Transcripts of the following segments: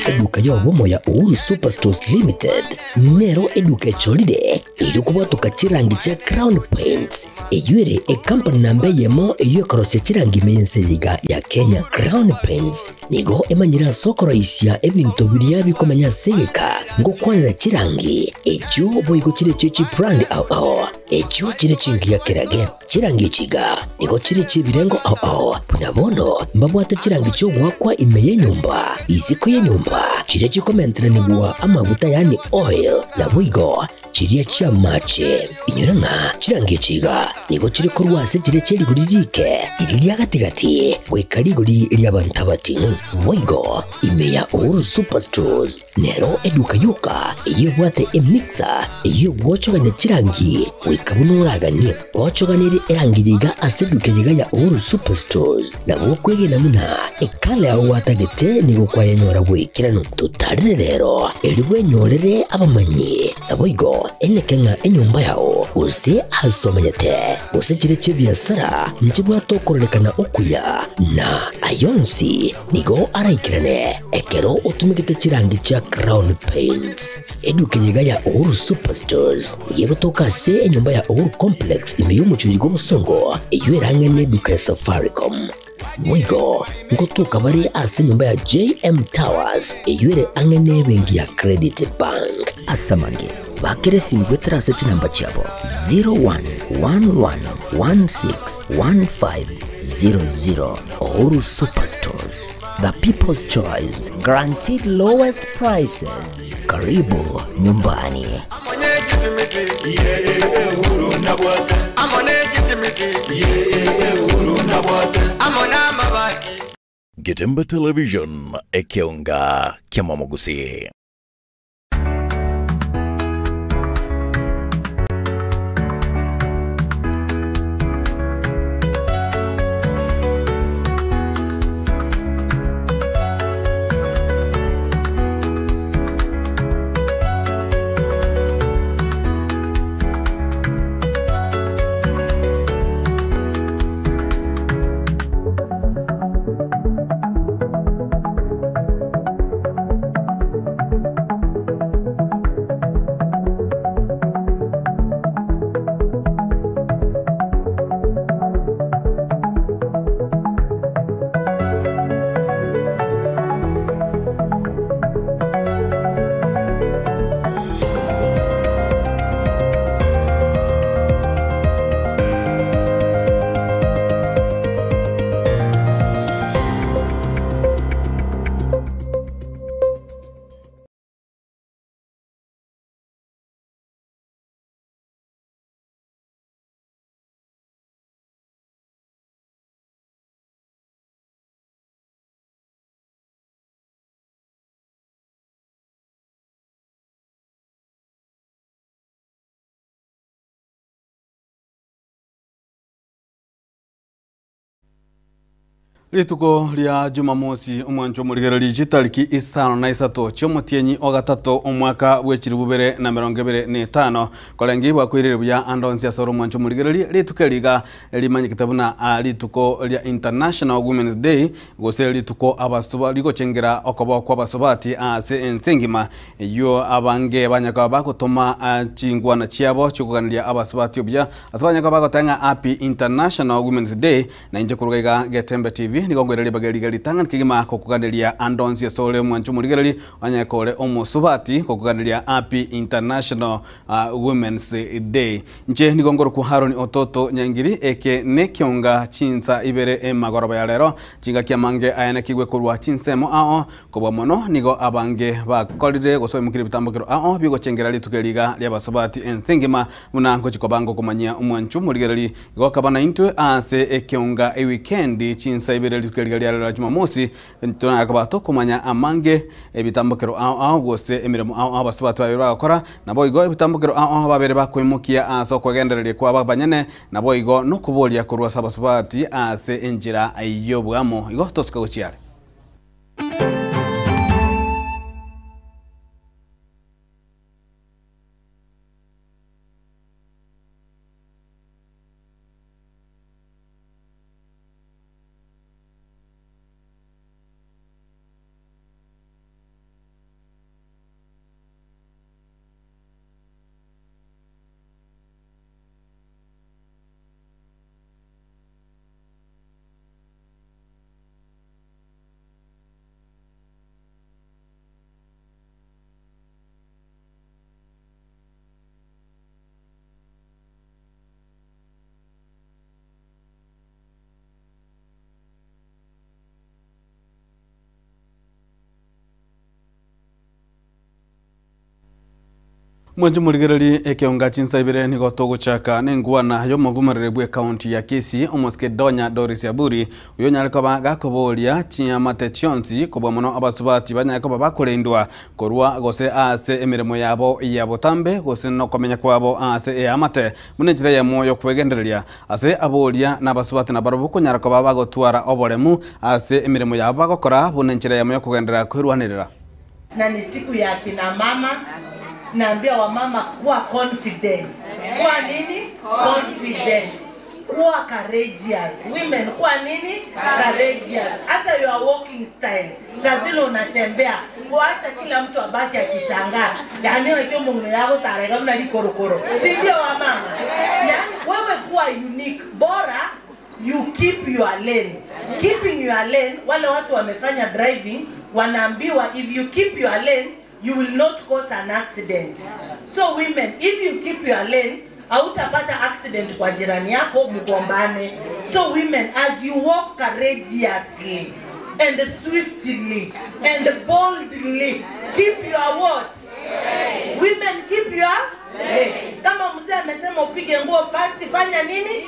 Eduka y'obomo ya Uhuru Superstores Limited nero eduka echorire erio kobwatoka chirangi chia Crown Paints, eyio ere ekampani namba eyemo eyio ekorosia chirangi ime y'ense eye iga ya Kenya. Crown Paints nigo emanyire ase okoroisia ebinto biria bikomenya ase egeka ngokwanera chirangi echio boigo chire chie chibrand ao ao echio chire chingiya kerage. Chirangi echi iga nigo chire chi'ebirengo ao ao, buna bono mbabwate chirangi chi'ogoakwa ime y'enyomba, isiko y'enyomba, chiria chikomenteranigwa amaguta yaani oil, naboigo chiria chi'amache. Inyora ng'a chirangi echi iga nigo chire korwa ase chiria chie rigori riike, riria ria gati-gati, goika rigori ri'abanto abating'u. Boigo ime ya Uhuru Superstores Nero eduka yoka eyio ebwate emixer eyio egwochogania chirangi goika buna oraganie. Gochoganerie erangi eye iga ase eduka eye iga ya Uhuru Superstores nabo okwegena buna ekala yao gwatagete nigo kwayenyora bw'ekeranu. Totarere rero erio bwenyorere abamanyi naboigo eneke ng'a enyomba yao gose ase omenyete gose chire chi'ebiasara nchibwate okororekana okuya na ayonsi Nigo araikerane ekero otumegete chirangi chia Crown Paints. Eduka eye iga ya Uhuru Superstores nigo egotoka ase enyomba ya Uhuru Complex ime y'omochie oyo bw'obosongo eyio erang'e neduka ya Safaricom. Boigo ngotoka bare ase enyomba ya JM Towers eyio ere ang'e nebenki ya Credit Bank. Ase amange, bakera esimi goetera ase chinamba chiabo 0111161500. Uhuru Superstores, the people's choice, guaranteed lowest prices. Karibu nyumbani. Getembe Television, ekeonga ki'amamogusii. Rituko ria Jumamosi, omwancho omorigereria chitariki isano na isato chi'omotienyi o gatato omwaka bwe chilifu bibere na emerongo ebere na etano. Korenge bwakoirire buya ande onsi ase ore omwancho omorigereria, rituko eri iga rimanyekete buna rituko ria International Women's Day gose rituko abasuba rigochengera okoba kw'abasubati ase ense engima, eyio abange banyakaba bagotoma chingwana chiabo chiokoganeria abasubati obuya ase banyakaba bagoteba ng'a Happy International Women's Day. Na inche koruga iga Getembe TV nigo nkoira ribaga eri iga ritang'ani kegima kokoganeria ande onsi ase ore omwancho omorigereri onye kore omosubati kokoganeria Happy International Women's Day. Inche nigo nkorokwa Haron Ototo Nyangiri eke nekionga chinsa ibere emagoroba ya rero chingaki amange ayanekigwe korwa chinsemo ao kobua mono nigo abange bakorire gose baimokire ebitambokero ao bigochengera rituko eri iga riabasubati ense engima buna ngochi koba ngokomanyia omwancho omorigereri Igo akaba naintwe ase ekeonga ewikendi chinsa ibere rituko riria riarero ria Jumamosi, tonakoba tokomanya amange ebitambokero ao ao gose emeremo ao ao abasubati babere bagokora, naboigo ebitambokero ao ao babere bakoimokia ase okwegendereria kwabo abanyene, naboigo nokoboria korwa ase abasubati ase enchera y'obwamo. Igo tosuka gochia are. Mwanche morigereri ekeonga chinsa ibere nigo togochaka nengwana y'omogumerere bw'ekaunti ya Kisii omosike Donya Doris Aburi oyo onyare koba gakoboria chiamate chionsi kobua mono abasubati banyare koba bakorendwa korwa gose ase emeremo yabo ya botambe gose nokomenya kwabo ase eamate buna enchera eyemo y'okwegendereria ase aboria na abasubati nabarobwo konyara koba bagotwara oboremu ase emeremo yabo bagokora buna enchera eyemo y'okogenderera kwerwanerera. Na ni siku ya akina mama, naambia wamama kuwa confident. Kuwa nini? Confident. Kuwa courageous. Women kuwa nini? Courageous. Hata your walking style. Saa zile unatembea, kuacha kila mtu abaki akishangaa. Yaani unajua mungu yako tarega mna likorokoro. Si ndio wamama? Yaani wewe kuwa unique. Bora you keep your lane. Keeping your lane, wale watu wamefanya driving wanaambiwa if you keep your lane you will not cause an accident. So women, if you keep your lane hautapata accident kwa jirani yako mgombane. So women, as you walk courageously and swiftly and boldly, keep your what? Women, keep your lane. Kama mzee amesema upige nguo pasi, fanya nini?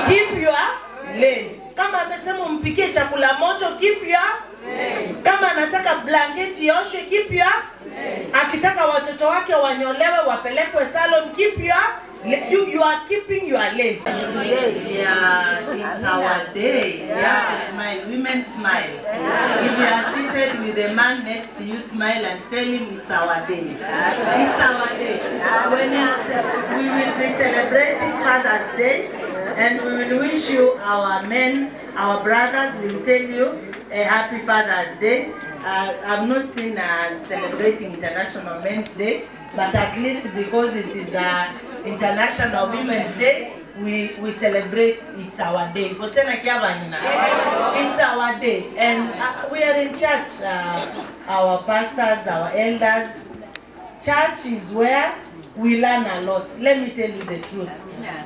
Keep your lane. Kama amesema umpikie chakula moto, keep your lane. Kama anataka blanketi ioshwe, keep your lane. Akitaka watoto wake wanyolewe wapelekwe salon, keep your lane. You are keeping your lane. Yeah, it's our day. We have to smile. Women smile. If you are seated with a man next to you, smile and tell him it's our day. It's our day. When we will be celebrating Father's Day, and we will wish you, our men, our brothers, will tell you a happy Father's Day. I've not seen us celebrating International Men's Day, but at least because it is International Women's Day, we celebrate it's our day. It's our day. And we are in church, our pastors, our elders. Church is where we learn a lot. Let me tell you the truth.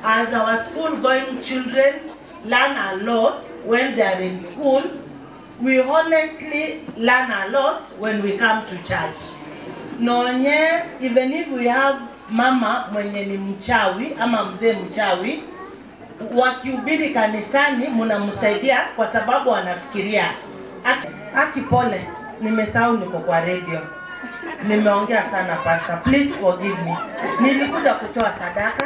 As our school-going children learn a lot when they are in school, we honestly learn a lot when we come to church. Nonye, even if we have mama mwenye ni mchawi ama mzee mchawi, wakihubiri kanisani mnamsaidia kwa sababu anafikiria. Aki pole, nimesahau niko kwa radio. Nimeongea sana pastor, please forgive me. Nilikuja kutoa sadaka.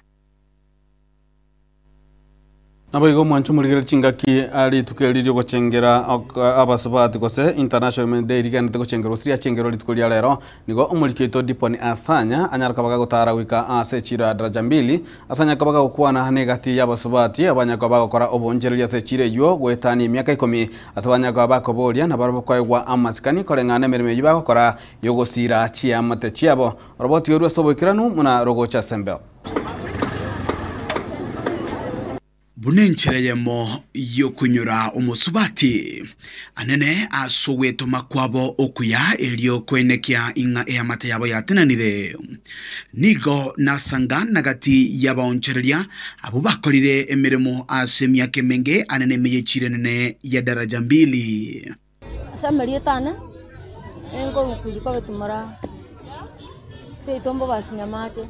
Naboigo mwancho murigere chingaki rituko eri riogochengera abasubati gose International Women's Day rigenete gochengera osiria chengero rituko ria rero nigo omoriki oito Dipon Asanya anyara koba gagotara goika ase echiro ya daraja mbili Asanya koba gagokwana negati ya abasubati abanya koba bagokora obonchereria ase echiro eywo goetania emiaka 10 ase abanya koba bakoboria nabarabwo koegwa amasikani koreng'ana emeremo eywo bagokora yogosira chiamate chiabo oroboti orwo ase oboikeranu muna rogocha sembeo. Bunenchereyemo yokunyura omusubati anene asogwetoma kwabo okuya erio kwenekia ing'a eamate yabo yatenanire nigo nasanga nagati yabaonchereria abo bakorire emirimo ase emiaka emenge anene emeyechire nene ya daraja mbili samarietana enkorukuriko betumara seitombo basinyamache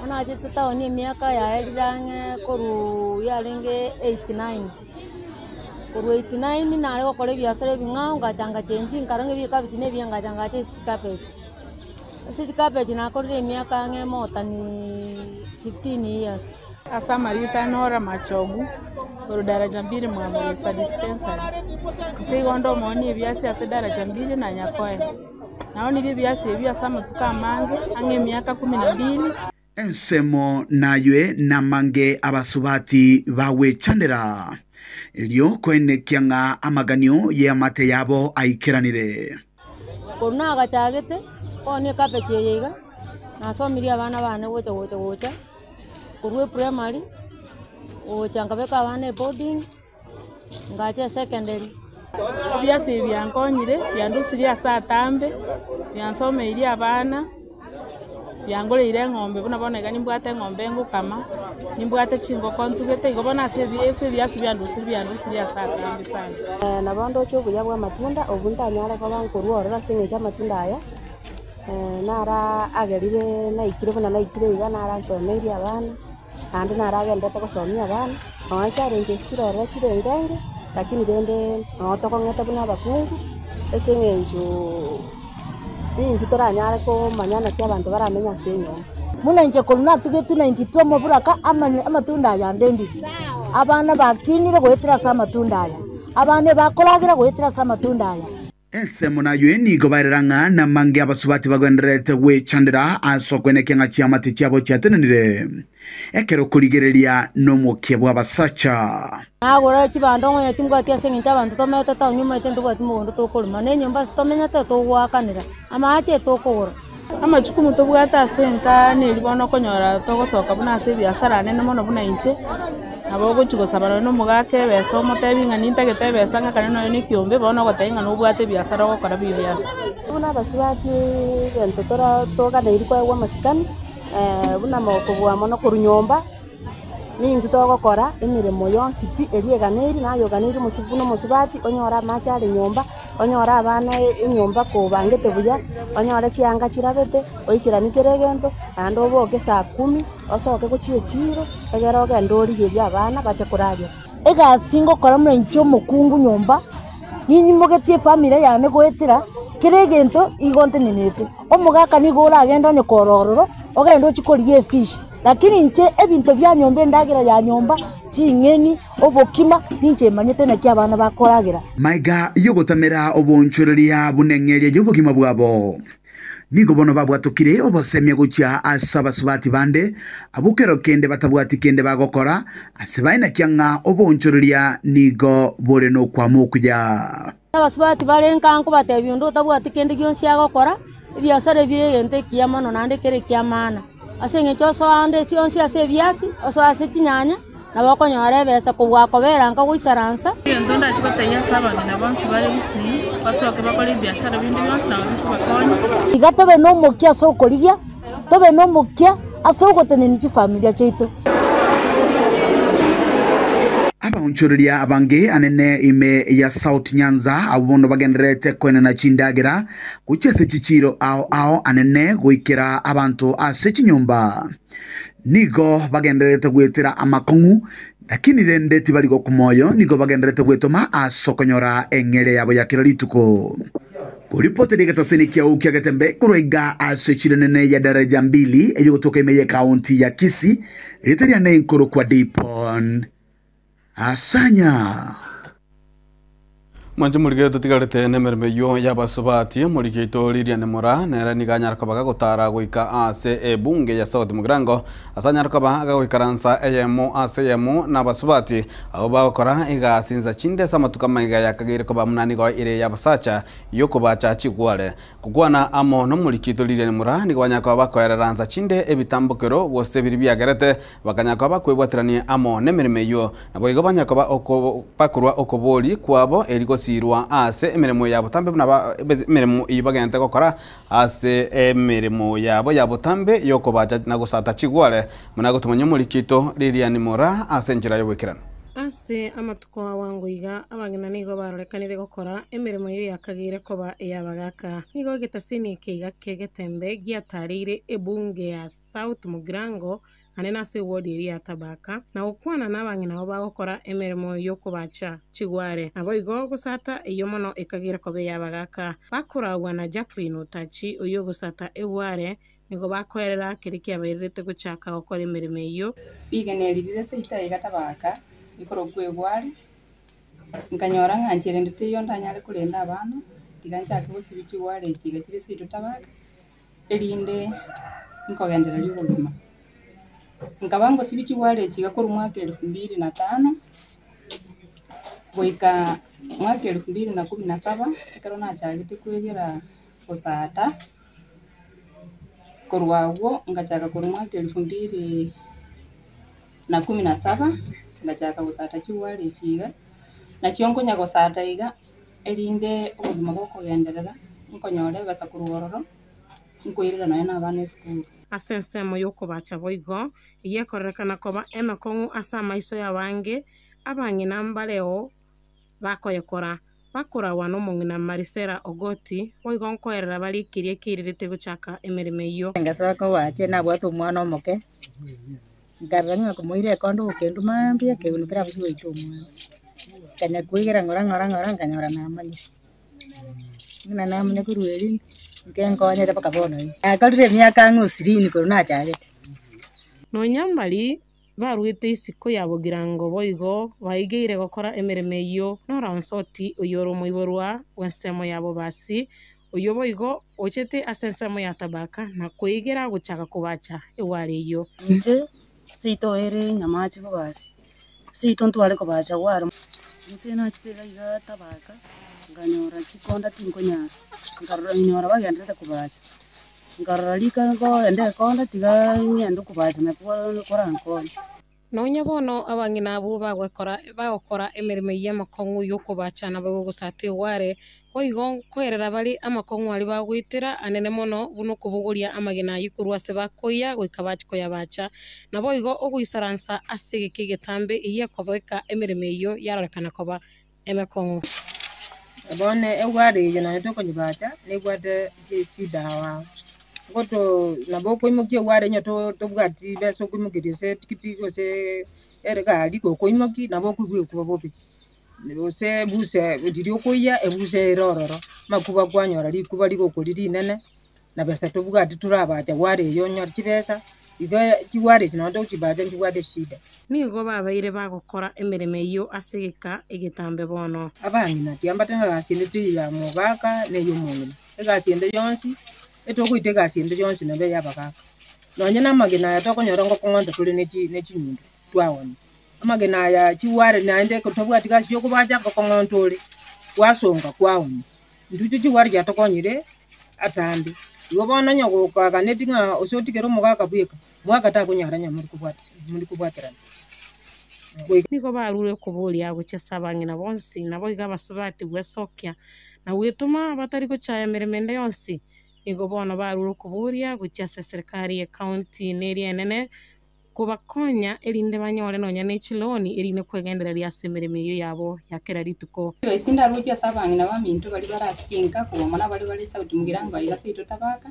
ona tataoni emiaka yaerirange koru yarenge 89 koru 89 nare gokora ebiasara ebing'ao ngachanga chenji nkaronga ebikabichi na ebiya ngachanga ache chikabechi ase chikabechi nakorire emiaka ang'e more than 15 years. Asa Marita Nora Machogu koru daraja mbili mwamurisa dispensary ncheigondo omoni ebiasi ase daraja mbili na Nyakoe naonire ebiasi ebi ase amatuko amange ang'e emiaka 12. Ensemo naywe namange abasubati bawechandera erio koenekia ng'a amaganio y'amate yabo aikeranire. Koru nagachagete bono ekabechi eye iga nasomirie abana bane gocha gocha gocha korwa eprimary gocha nkabeka abana eboarding ngacha esecondary. Ebiasi ebi byankonyire byandusirie ase atambe byansomeirie abana byangoreire eng'ombe buna bono iga nimbwate eng'ombe engokama nimbwate chingoko ntugete igo bono ase ebiasi byandusirie ase atambe sana. Nabo ndoche obuya bwa amatunda obu ntanyare koba nkorwa ororo ase eng'encho amatunda aya Nara agerire naikire buna naikire iga, nara nsomeirie abana, naende nara agenderete gosomia abana, nonya challenges chire ororo chire engenge, lakini rende noo tokong'ete buna abakungu, ase eng'encho nintwe toranyare komanya naki abanto baramenye ase enyomba. Buna inche korwa natugetwe na intitwe omoburaka amanye amatunda aya ndendire. Abana bakinire goetera ase amatunda aya, abana ebakoragera goetera ase amatunda aya. Ensemo nayo nigo barera ng'a namange abasubati bagendererete gwechandera ase okwenekia ng'a chiamate chiabo chiatenenire ekero korigereria nomokia bw'abasacha. Nagora chibando ng'onye timbwati ase eng'encho abanto tomenyete town omanyete ntobwati mogondo tokorema, na enyomba ase tomenyete togoakanera, amache tokogora. Amachukumu tobwate ase enka neri bono okonyora togosoka buna ase ebiasara anene mono buna inche, nabo ogochia gosaba nonye na omogaka ebesa omotebi ng'a nintagete ebesa ng'akane nonye na ekiombe, bono ogotebia ng'a nobwate ebiasara ogokora bibiasa. Buna abasubati egento tora toganeiri koegwa amasikani, buna kobua mono korwa nyomba. Nintwe togokora emeremo yonsi pi eria eganeiri, naye oganeiri omosu buna omosubati, onyore amache are nyomba, onyore abana enyomba kobangete buya, onyore chianga chirabete, oikeranie kera egento, naende oboke saa kumi, osoke gochia echiro, egere ogende origerie abana bache koragera. Egasi ngokora buna inche omokungu nyomba, ninyimogetie efamiri yane goetera kera egento igo ntenenete. Omogaka nigo oragende onye korwa ororo, ogende ochie korigia efish. Lakini inche ebinto bia nyomba, endagera ya nyomba, ching'eni, obokima, ninche manyete naki abana bakoragera. Maiga y'ogotamera obonchoreria buna eng'eria y'obogima bwabo. Nigo bono babwatokire obosemia gochia ase abasubati bande, abwo kero kende batabwati kende bagokora, ase baenekia ng'a obonchoreria nigo bore nokwama okuya. Abasubati bare nka nkobatebia onde otabwati kende gionsi agokora, ebiasara ebire egento ekiya mono naende kere eki'amaana. Ase eng'encho osoa ande ase onsi ase ebiasi, osoe ase chinyanya, nabo okonyora ebesa kobua kobera nka goisaransa. Egento ndache gotebia ase abang'ina bonsi bare gusii, basoke bakore ebiashara binde bionsi nabo bikobakonya. Iga tobe nomokia ase okorigia, tobe nomokia ase ogotenenia chifamilia chiaito. Abaonchoreria abange anene ime ya South Nyanza abwo bono bagendererete koenana chindagera gochia ase chichiiro ao ao anene goikera abanto ase chinyomba. Nigo bagendererete goetera amakong'u, lakini rende tibari gokwa moyo, nigo bagendererete gwetoma ase okonyora eng'eria yabo ya kera rituko. Koripoti ri'egetasini kiao kia Getembe korwa iga ase echiro enene ya Daraja Mbili eyogotoka ime y'ekaunti ya Kisii, erieta riane nkorokwa Dipon Asanya. Mwanche morigere totigarete nemeremo eyio y'abasubati, omoriki oito Lilian Moraa nere nigo anyare koba gagotara goika ase ebunge ya South Mugirango ase anyare koba gagoikaransa eyemo ase eyemo nabasubati abwo bagokora egasi insa chinde ase amatuko amaiga yakageire koba buna nigo ere ey'abasacha yokobacha chigware. Gokwana amo nomoriki oito Lilian Moraa nigo banyare koba bakoerera nsa chinde ebitambokero gose biria biagerete Bakanya koba bakwebwaterania amo nemeremo eyio, naboigo banya koba bakorua okobori kwabo eri gosiirwa ase emeremo ya botambe buna emeremo eyio bagente gokora ase emeremo yabo ya botambe y'okobacha na gosata chigware, buna gotomanya omoriki oito Lilian Moraa ase enchera y'oboikeranu. Ase amatuko a bwango iga, abang'ina nigo barorekanire gokora emeremo eyio yakageire koba ey'abagaaka. Nigo egetasini eke iga ki'egetembe giatareire ebunge ya South Mugirango naende nase ewodi eria ya Tabaka, na gokwana nabang'ina abwo bagokora emeremo y'okobacha chigware. Naboigo gosata eyio mono ekagera koba ey'abagaaka. Bakoragwa na Jacqueline Otachi oyio ogosata egware, nigo bakoerera keria kiabairerete gochaka gokora emeremo eyio. Rigena eri rire seita iga Tabaka, rikorokwa egware, nkanyora ng'a nchera ende teiyo ndanyare korenda abana, tiga nchake gosibia chigware echi iga chire seito Tabaka. erinde nkogendereria obogima. Nkaba ngosibia chigware echi iga korwa mwaka elfu mbili na tano, goika mwaka elfu mbili na kumi na saba, ekero nachagete kwegera gosata, korwa abwo ngachaka korwa mwaka elfu mbili na kumi na saba, ngachaka gosata chigware echi iga, nachio nkonya gosata iga. Erinde obogima bokogenderera, nkonyora ebesa korwa ororo, nkoirera nonya na abana esukuru. Ase ensemo y'okobacha boigo, eyio ekororekana koba emekong'u ase amaiso y'abange, abang'ina mbareo bakoyekora. Bakoragwa nomong'ina Marisela Ogoti, boigo nkoerera bare ekeria keirerete gochaka emeremo eyio. Ngesoa kobache nabwate omwana omoke, nkarora ng'a komoira ekondo obokendu mambia ekeunu kerabusie goita omwana. Nkanya koigera ng'ora ng'ora ng'ora nkanyora namanyire. Buna namanya korwa erio, nkenkonyete mpaka bono iga. Nakorire emiaka ang'e isirini korwa nachagete. Nonya mbari Baruete isiko ya bogirango boigo baigeire gokora emeremo eyio, Nora Onsoti, oyore omoiborwa bw'ensemo ya Bobasi, oyio boigo ochete ase ensemo ya Tabaka na koigera gochaka kobacha egware eyio. Inche seito ere Nyamache Bobasi, seito ntware kobacha gware. Inche nachete iga iga Tabaka, nkanyora chikonda tinkonyara, nkarora nyora bagendererete kobacha. Nkarora rika nkoenda ekonda tiga ng'ende okobacha nakwo korankonye. Nonya bono abang'ina abwo bagwekora bagokora emeremo eyio amakong'u y'okobacha na bagogosata egware, boigo nkoerera bare amakong'u aria bagoetera anene mono buna okobogoria amagena ayio korwa ase bakoyia goika bachia koyabacha, naboigo ogoisaransa ase egeka egetambe eyio ekobeka emeremo eyio yarorekana koba emekong'u. Bono egware eye nonye tokonyebacha, nebwate chidawa, goto nabo okoimokia egware onye to tobwati besa okoimokeria gose epikipiki gose egari gokoimokia nabo okoigwa ekuba bobe, gose ebuse riria okoiyia ebuse ere ororo, amakuba kwanyora rikuba rigokori rinene. na besa tobwati torabacha gware eye onyore chibesa, igo chigware echi nonye togochibacha nchibwate eshida. Nigo babeire bagokora emeremo eyio ase egeka egetambe bono. Abang'ina, tiambate ng'a egasi ende teiyo ya mogaka na ey'omong'ina. Egasi ende yonsi, etogoita egasi ende yonsi nabo ey'abagaka. Nonye namagena aya tokonyora ngokong'onta tore ne chi ne chinyundo twaonia. Amagena aya chigware naende ekero tobwati gasi yokobacha ngokong'onta ore, gwasonga kwaonia. Intwe chigware chiatokonyire atambe. Igo bono onye gokaganeti ng'a ase otigere omogaka bweka, omogaka takonyara onye more kobwati more kobwaterana. Goika. Nigo barure okoboria gochia ase abang'ina bonsi, naboigo abasubati gwesokia, na gwetoma batari gochaya emeremo ende yonsi. Nigo bono barure okoboria gochia ase eserikari y'ecounty na eria enene, Kobakonya, erinde banyore nonya ne chilooni, erinde kwegendereria ase emeremo eyio yabo ya kera rituko. Ase ndaroche ase abang'ina baminto baria bare ase chinka kobua mono abaria bare sauti mugirango aiga seito tabaka,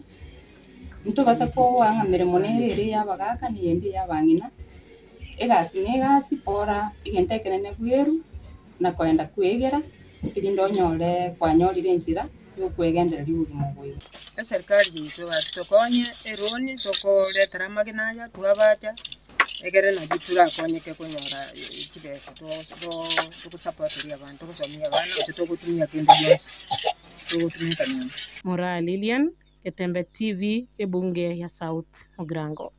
ntobasa kogoa ng'a meremo nere ere ey'abagaka na eyende ey'abang'ina, egasi na egasi bora egento ekenene bweru na koenda kwegera, erinde onyore kwanyorire enchera. y'okwegendereria obogima obo. Eserikari yaito batokonye eroni tokoretera amagena aya twabacha egere nabio torakonyeke konyora chibesa togosapoteria abanto togosomia abana gose togotumia kende gionsi togotumeka nyomba. Moraa Lilian, Getembe TV, Ebunge ya South Mugirango.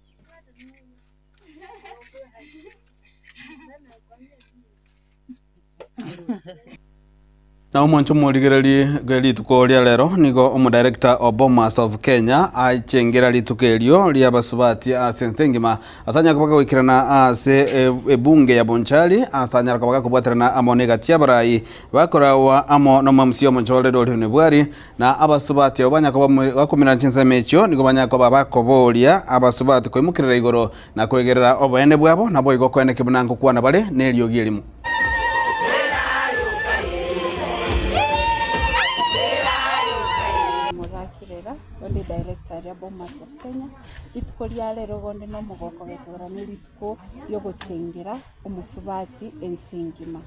Na omwancho omorigererie bwe rituko ria rero nigo omodirector o Bomas of Kenya achengera rituko erio ria abasubati ase ense engima ase anyare koba kagoikerana ase ebunge ya Bonchari ase anyare koba gakobwaterana amo negati y'abarai bakorawa amo nomomc omonchoreri oria Onebwari na abasubati abo banyare koba bakominana chinsemo echio nigo banyare koba bakoboria abasubati koimokerera igoro Na kwegerera oboene bwabo, naboigo koeneke buna ngokwana bare neriogi erimo. Morakirera, onde director aria Bomas of Kenya, rituko ria rero igo onde nomogoko gekogera ne rituko riogochengera omosubati ense engima.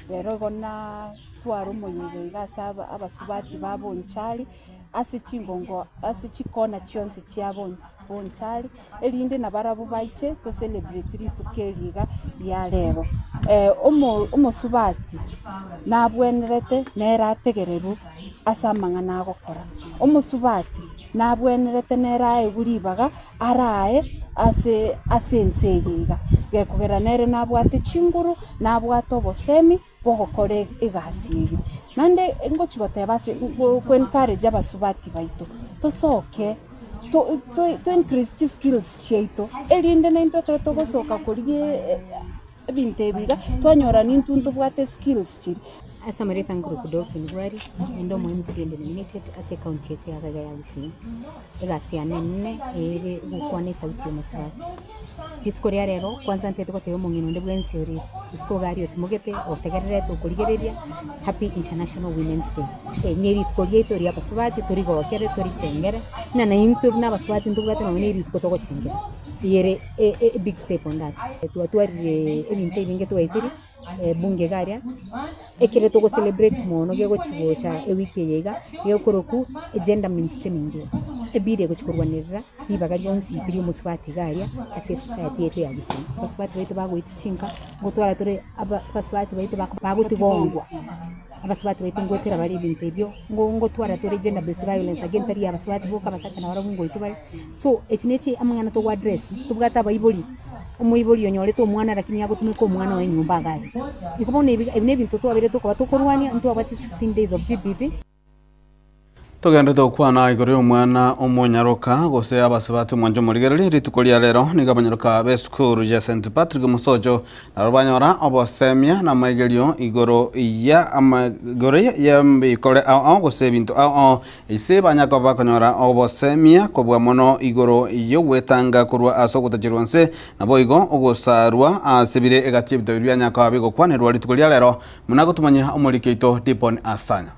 Rero igo natwara omoyega iga ase abasubati ba Bonchari, ase chingongo ase chikona chionsi chia Bonchari, erinde nabarabwo baiche to celebrate rituko eri iga ria rero. Omosubati nabwenerete nere ategererwe ase amang'ana agokora, omosubati nabwenerete nere aegwe ribaga arae ase ase ense eye iga, gekogera nere nabwate chinguru, nabwate obosemi. bogokora egasi eyio. Naende ngochia goteba ase go encourage abasubati baito, tosoke to to increase chiskills chiaito, erinde naintwe ekero togosoka korigia ebinto ebi iga, twanyora nintwe ntobwate skills chiria. Ase amarieta nkorokwa Dolphin Gwari, naende omo MCA nominated ase ecounty yaito ya Kahiga ya Gusii. Egasi yane enene ere gokwana esauti ya omosubati. Rituko ria rero kwanza ntagete gotebia omong'ina onde bwensi ore isiko iga aria otimogete, otegererete, okorigereria, happy international women's day. Eri ne rituko riaito ria abasubati torigokere torichengere, buna naintwe buna abasubati ntobwate nonye na erituko togochengera, eyere e big step on that. Twatwarire ebinto ebinge twaetire. Ebunge iga aria, ekere togo celebrate mono gegochi gocha ewiki eye iga, gekorokwa gender mainstreaming bill. Ebill egochi korwanerera ribaga rionsi pi ria omosubati iga aria ase esociety yaito ya gusii. Abasubati baito bagoitwa chinka, ngotwara tore aba abasubati baito bagotigongwa, abasubati baito ngoetera bare ebinto ebio, ngo ngotwara tore gender based violence again tari ya abasubati boka abasacha nabarabwo ngoitwa bare. So echi nechi amang'ana togo address, tobwate abaibori, omoibori onyorete omwana lakini agotumeka omwana oye nyomba iga aria. Igo bono ebi ebi nebinto twabeire tokoba tokorwania, ntwabwate 16 days of GBV. Togenderete gokwana igoro y'omwana omonyaroka gose abasubati omwancho omorigereria rituko ria rero nigo abanyaroka b'esukuru ya St Patrick Mosocho Nabo banyora obosemia na amaigerio igoro ya igoro y'ebikore ao ao gose ebinto ao ao. Ise banya koba bakonyora obosemia kobua mono igoro y'ogwetanga korwa ase ogotacherwa nse, naboigo ogosarwa ase bire egati y'ebitabo biria bianya koba bigokwanerwa rituko ria rero, buna gotumanyia omoriki oito Dipon Asanya.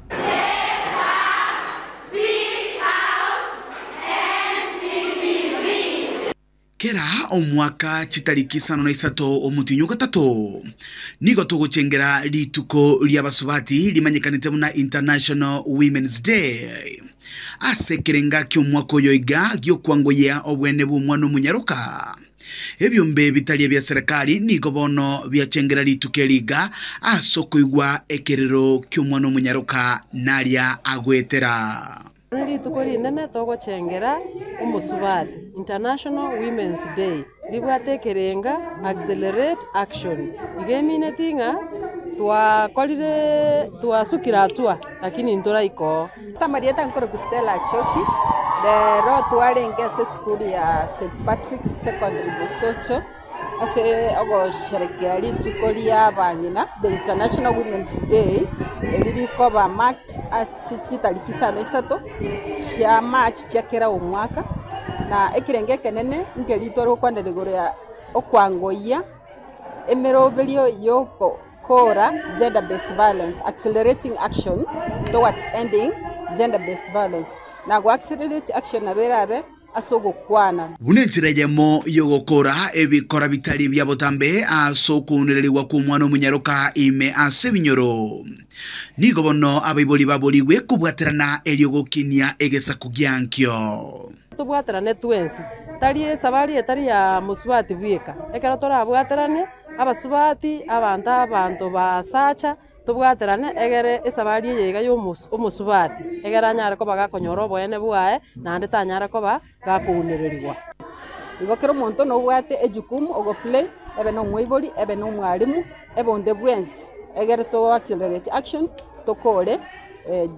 Kera omwaka chitariki isano na isato omotienyi o gatato nigo togochengera rituko ri'abasubati rimanyekanete buna International Women's Day. Ase ekerenga ki'omwaka oyo iga gi'okwangoyia obwene bw'omwana omonyaroka, ebiombe bitari ebia serikali nigo bono biachengera rituko eri iga ase okoigwa ekerero ki'omwana omonyaroka naria agoetera. Rituko rinene togochengera omosubati, International Women's Day, ribwate ekerenga Accelerate Action. Iga emineti ng'a twakorire twasukire hatua lakini ntoraika oo. Ase amarieta nkorokwa Stella Achoki, rero twarenge ase esukuru ya St Patrick's Secondary Mosocho. Ase ogosherekea rituko ri'abang'ina, the International Women's Day, eri rikoba marked ase chitariki isano isato chia March chia kera omwaka, na ekerengo ekenene nkeri tware gokwanera igoro ya okwangoyia emeroberio yokokora gender based violence, accelerating action towards ending gender based violence. Na go accelerate action nabo erabe. ase ogokwana. Buna enchera eyemo y'ogokora ebikora bitari bia botambe ase okounererigwa kw'omwana omonyaroka ime ase ebinyoro. Nigo bono abaibori baborigwe kobwaterana erio gokinia egesaku giankio. Tobwaterane twensi, tari esabari etari ya mosubati bweka. Ekero torabwaterane, abasubati, abanto abanto basacha, Tobwaterane egere esabari eye iga y'omosubati, egere anyare koba gakonyora oboene bwaye, naende tanyare koba gakounererigwa. Igo kera omonto nobwate ejukumu ogoplay, ebe nomoibori, ebe nomwalimu, ebe onde bwensi, egere to accelerate action tokore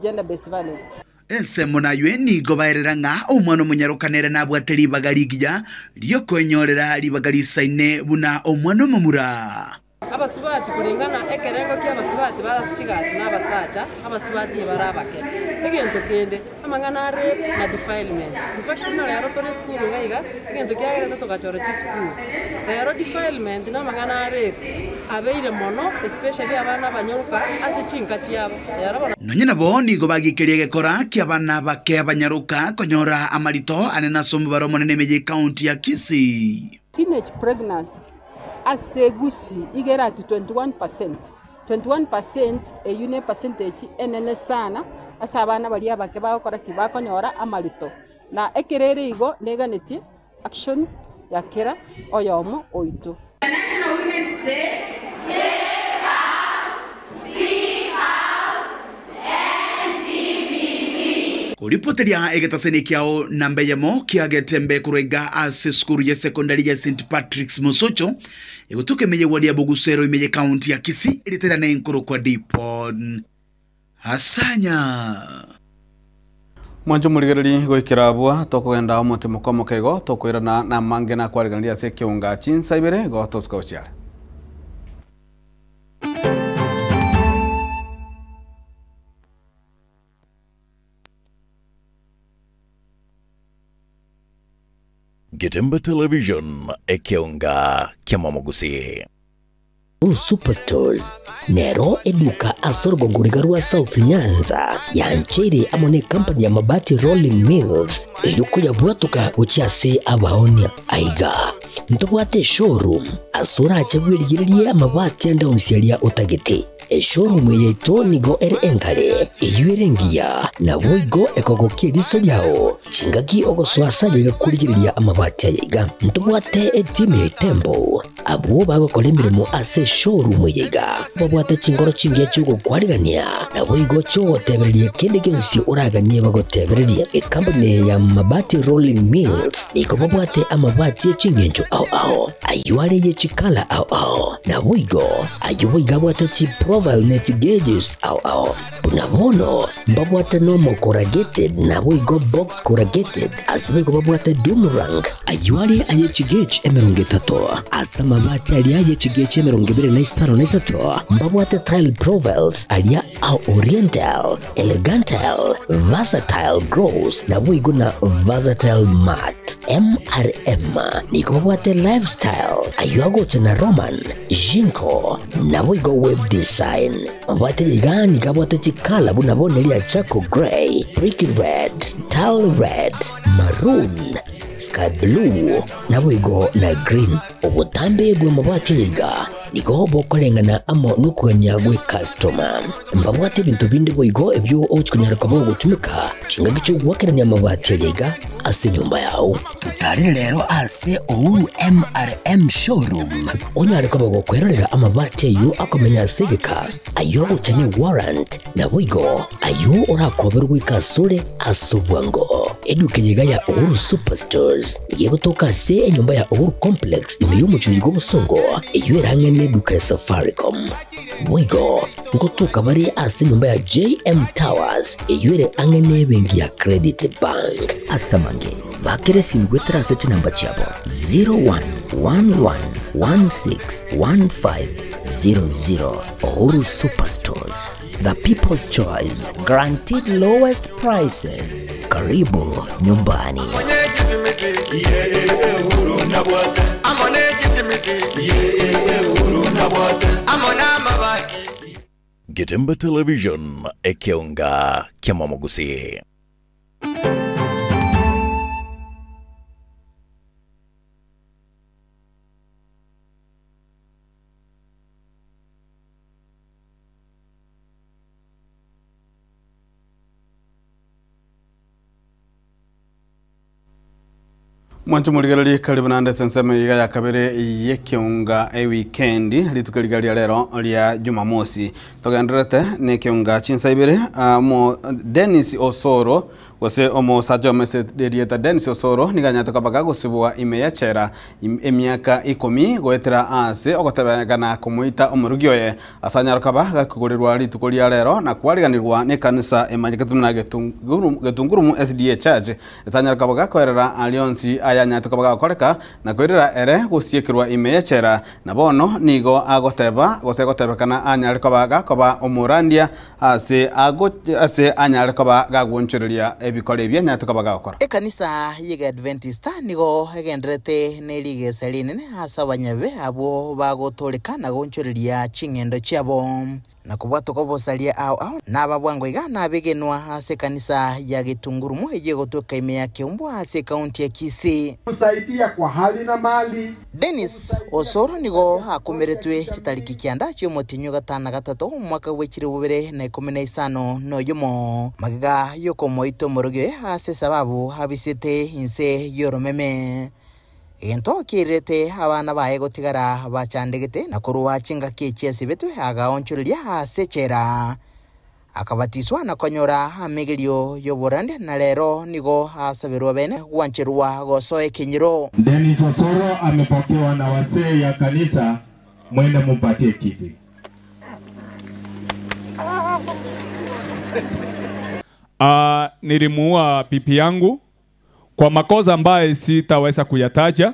gender based violence. Ensemo naywe nigo baerera ng'a omwana omonyaroka nere nabwate ribaga rigiya riokoenyorera ribaga risaine buna omwana omomura. Abasubati koreng'ana ekerengo ki'abasubati bare ase chigasi na abasacha, abasubati ebare abake. Egento kende, amang'ana a rape na defilement. In fact buna rero tore esukuru iga iga, egento kiagerete togachora chisukuru. Rero defilement na amang'ana a rape abeire mono especially abana abanyaroka ase chinka chiabo. Rero bono. Nonya nabo nigo bagikeria egekora ki'abana bake abanyaroka konyora amarito anene ase omobaro omonene ime y'ecounty ya Kisii. Teenage pregnancy ase Gusii iga ere at 21 percent, 21 percent eyio ne percentage enene sana ase abana baria abake bagokora ki? Bakonyora amarito. Na ekero ere igo neganetie action ya kera oyomo oito. International Women's Day, Step Up, Speak Out, NGBV. Koripoteria egetaseni kiao namba eyemo kia Getembe korwa iga ase esukuru ye secondary ya St Patrick's Mosocho, egotoka ime ye ward ya Bogusero ime ye county ya Kisii eriterane nkorokwa Dipon Asanya. Mwanche omorigereria goikera abwo tokogenda omotimoko omoke igo tokoirana namange nakwariganirie ase ekeunga chinsa ibere igo tosuka gochia are. Getembe Television, ekeonga ki'amamogusii. Uhuru Superstores nero eduka ase orogongo riga rwa South Nyanza yancheire amo ne company ya Mabati Rolling Mills erio koyabwatoka gochia ase abaonia. Aiga ntobwate eshowroom ase orache bwerigererie amabati ande onsi aria otagete. Eshowroom eye yaito nigo ere engare, eyio ere engiya, naboigo ekogokia eriso riao chingaki ogosoa ase aye iga korigereria amabati aya iga. Ntobwate etimu ya Itembo Abwo bagokora emeremo ase eshowroom eye iga babwate chingoro chingiya chi'ogokwarigania, naboigo chi'ogotebereria kende gionsi oraganie bagotebererie. Ekampuni eye ya Mabati Rolling Mills nigo babwate amabati e chingencho ao ao, ayio are ye chikala ao ao, naboigo ayio boigo abwate chiprofile ne chigauges ao ao. Buna bono mbabwate nomo corrugated naboigo box corrugated, ase boigo babwate doom rank, ayio are aye chigauge 30, ase amabati aria aye chigauge 25, mbabwate tile profiles aria a oriental, elegantal, versatile gloss naboigo na versatile matte. MRM nigo babwate lifestyle, ayio agocha na Roman, Jinko, naboigo web design. Mabwate iga nigo abwate chikala buna bono eria charcoal grey, brick red, tile red, maroon, sky blue, naboigo na green. Obotambe bw'amabati aya iga nigo bokoreng'ana amo nokogania gw'ecustoma. Mbabwate ebinto binde boigo ebio ogochi konyara koba ogotumeka chingaki chi'ogoakerania amabati aya iga ase enyomba yao. Totarire rero ase Uhuru MRM Showroom onyare koba gokwerorera amabati ayio akomenya ase egeka, ayio agocha ne warrant, naboigo ayio orakoberwe goika asore ase obwango. Eduka eye iga ya Uhuru Superstores nigo egotoka ase enyomba ya Uhuru Complex ime y'omochie oiga obosongo, eyio ere ang'e neduka ya Safaricom. Boigo ngotoka bare ase enyomba ya JM Towers eyio ere ang'e nebenki ya Credit Bank. Ase amange, bakera esimi goetera ase chinamba chiabo 0111161500. Uhuru Superstores, the people's choice, guaranteed lowest prices. Karibu nyumbani. Getembe Television, ekeonga ki'amamogusii. Mwanche morigererie karibu naende ase ensemo iga ya kabere y'ekeunga ewikendi rituko riga ria rero ria Jumamosi togendererete na ekeunga chinsa ibere amo Dennis Osoro gose omosacha omese erieta Dennis Osoro nigo anyarete koba gagosibwa ime ya echela emiaka ikomi goetera ase ogotebekana komoita omorugi oye ase anyare koba gakoigorerwa rituko ria rero na kwariganirwa na ekanisa emanyekete buna Getungurumu SDA Church ase anyare koba gakoerera aria onsi ayanyarete koba gakoreka na koirera ere gosiekerwa ime y'echela na bono nigo agoteba gose gotebekana anyare koba gakoba omorandia ase ase anyare koba gagoonchoreria ebikora ebi anyarete koba gagokora. Ekanisa y'Egeadventista nigo egendererete ne rigesa rinene ase abanyabibe abwo bagotooreka na goonchoreria ching'endo chiabo, na kobwatoka obosaria ao ao, na ababwango iga nabegenwa ase ekanisa ya Getungurumu eyio egotoka ime ya Keumbu ase ekaunti ya Kisii. Kusaidia kwa hali na mali. Dennis Osoro nigo akomeretwe chitariki kianda chi'omotienyi o gatano na gatato omwaka bwe chilifu bibere na ikomi na isano na oyomo, magega y'okomoita omorogi oye ase esababu abisete inse y'oromeme. Egento kiairerete abana baye gotigara bachandegete, na korwa chingaki echi asibetwe agaonchoreria ase echela. Akabatiswa na konyora amegerio y'oborandia, na rero nigo asaberwa bene gwancherwa gosoa ekenyoro. Dennis Osoro amepokewa na wasee ya kanisa, mwende mumpatie kiti. Nilimuua bibi yangu kwa makosa ambaye sitaweza kuyataja,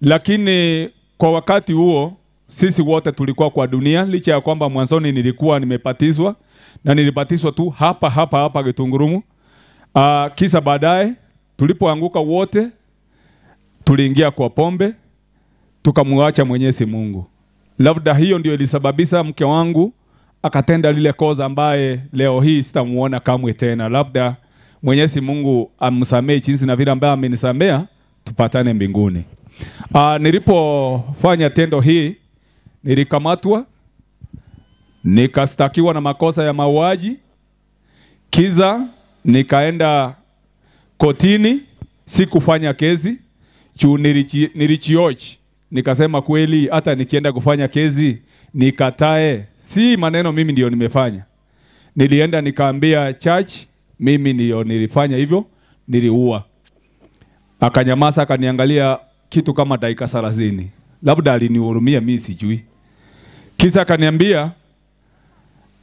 lakini kwa wakati huo sisi wote tulikuwa kwa dunia, licha ya kwamba mwanzoni nilikuwa nimebatizwa na nilibatizwa tu hapa hapa hapa Gitungurumu. Kisa baadaye tulipoanguka wote, Tuliingia kwa pombe, tukamwacha Mwenyezi Mungu. Labda hiyo ndio ilisababisha mke wangu akatenda lile kosa ambaye leo hii sitamuona kamwe tena. Labda Mwenyezi Mungu amsamehe jinsi na vile ambaye amenisamea, tupatane mbinguni. Nilipofanya tendo hii nilikamatwa nikastakiwa na makosa ya mauaji, kiza nikaenda kotini, sikufanya kesi juu nilichioji, nikasema kweli, hata nikienda kufanya kesi nikatae, si maneno mimi ndio nimefanya. Nilienda nikaambia church, mimi ndio nilifanya hivyo, niliua. Akanyamaza, akaniangalia kitu kama dakika 30, labda alinihurumia, mimi sijui. Kisa akaniambia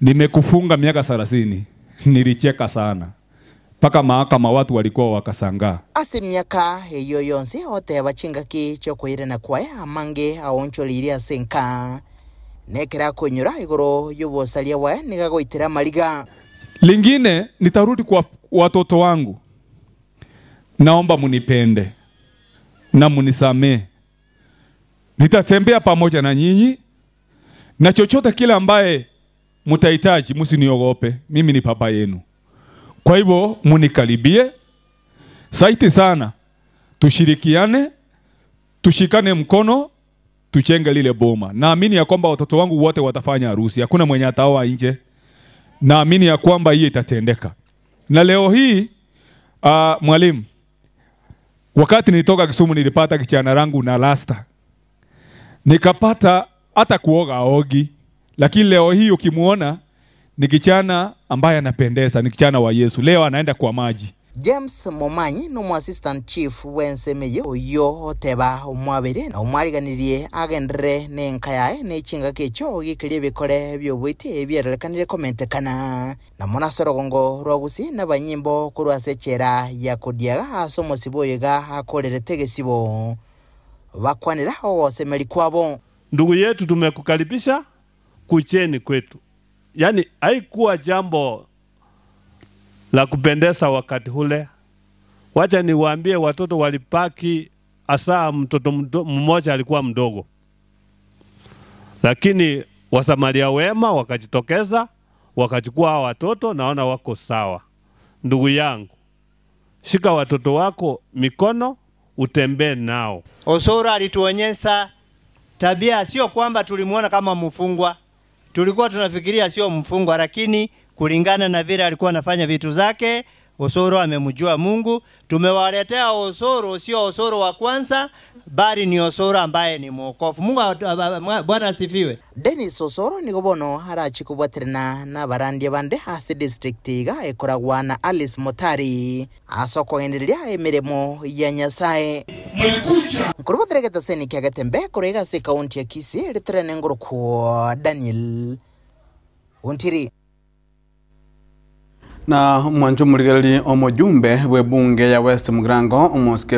nimekufunga miaka 30. Nilicheka sana mpaka mahakama watu walikuwa wakasangaa. Ase miaka eyo yonse oteba chingaki chiokoirana kwaye amange aonchoreirie ase enka nekera akonyora igoro y'obosaria bwaye niga goitera mariga. Lingine nitarudi kwa watoto wangu, naomba munipende na munisamee. Nitatembea pamoja na nyinyi na chochote kile ambaye mutahitaji, msiniogope, mimi ni papa yenu. Kwa hivyo munikaribie saiti sana, tushirikiane, tushikane mkono, tuchenge lile boma. Naamini ya kwamba watoto wangu wote watafanya harusi, hakuna mwenye ataoa nje. Naamini ya kwamba hiyo itatendeka. Na leo hii mwalimu, wakati nilitoka Kisumu nilipata kichana langu na rasta, nikapata hata kuoga ogi, lakini leo hii ukimuona ni kichana ambaye anapendeza, ni kichana wa Yesu. Leo anaenda kwa maji. James Momanyi no assistant chief wensemeye oyo oteba omwabere na omwariganirie agendere nenka yaye nechinga kecho gikirie ebikore bioboite ebiererekanire komentekana na monasorogongo rwagusi na banyimbo korwa ase echera ya kodiaga ase omosibo oyo iga akorerete egesibo bakwanera ogosemeri kwabo. Ndugu yetu tumekukaribisha kucheni kwetu. Yaani haikuwa jambo la kupendeza wakati ule. Wacha niwaambie, watoto walipaki, hasa mtoto mmoja alikuwa mdogo, lakini wasamaria wema wakajitokeza wakachukua hao watoto, naona wako sawa. Ndugu yangu, shika watoto wako mikono, utembee nao. Osoro alituonyesha tabia, sio kwamba tulimuona kama mfungwa, tulikuwa tunafikiria sio mfungwa, lakini kulingana na vile alikuwa anafanya vitu zake, Osoro amemjua Mungu. Tumewaletea Osoro, sio Osoro wa kwanza, bali ni Osoro ambaye ni mwokovu. Mungu Bwana asifiwe. Dennis Osoro nigo bono arachikobwaterana na abarandi bande ase district iga ekoragwa na Alice Motari ase okogendereria emiremo ya Nyasaye. Nkorubatereka seni kia Getembe korega ase county ya Kisii ritorene ngorokwo Daniel Ontiri. Na mwancho muligereri omujumbe bwe bunge ya West Mugirango omosike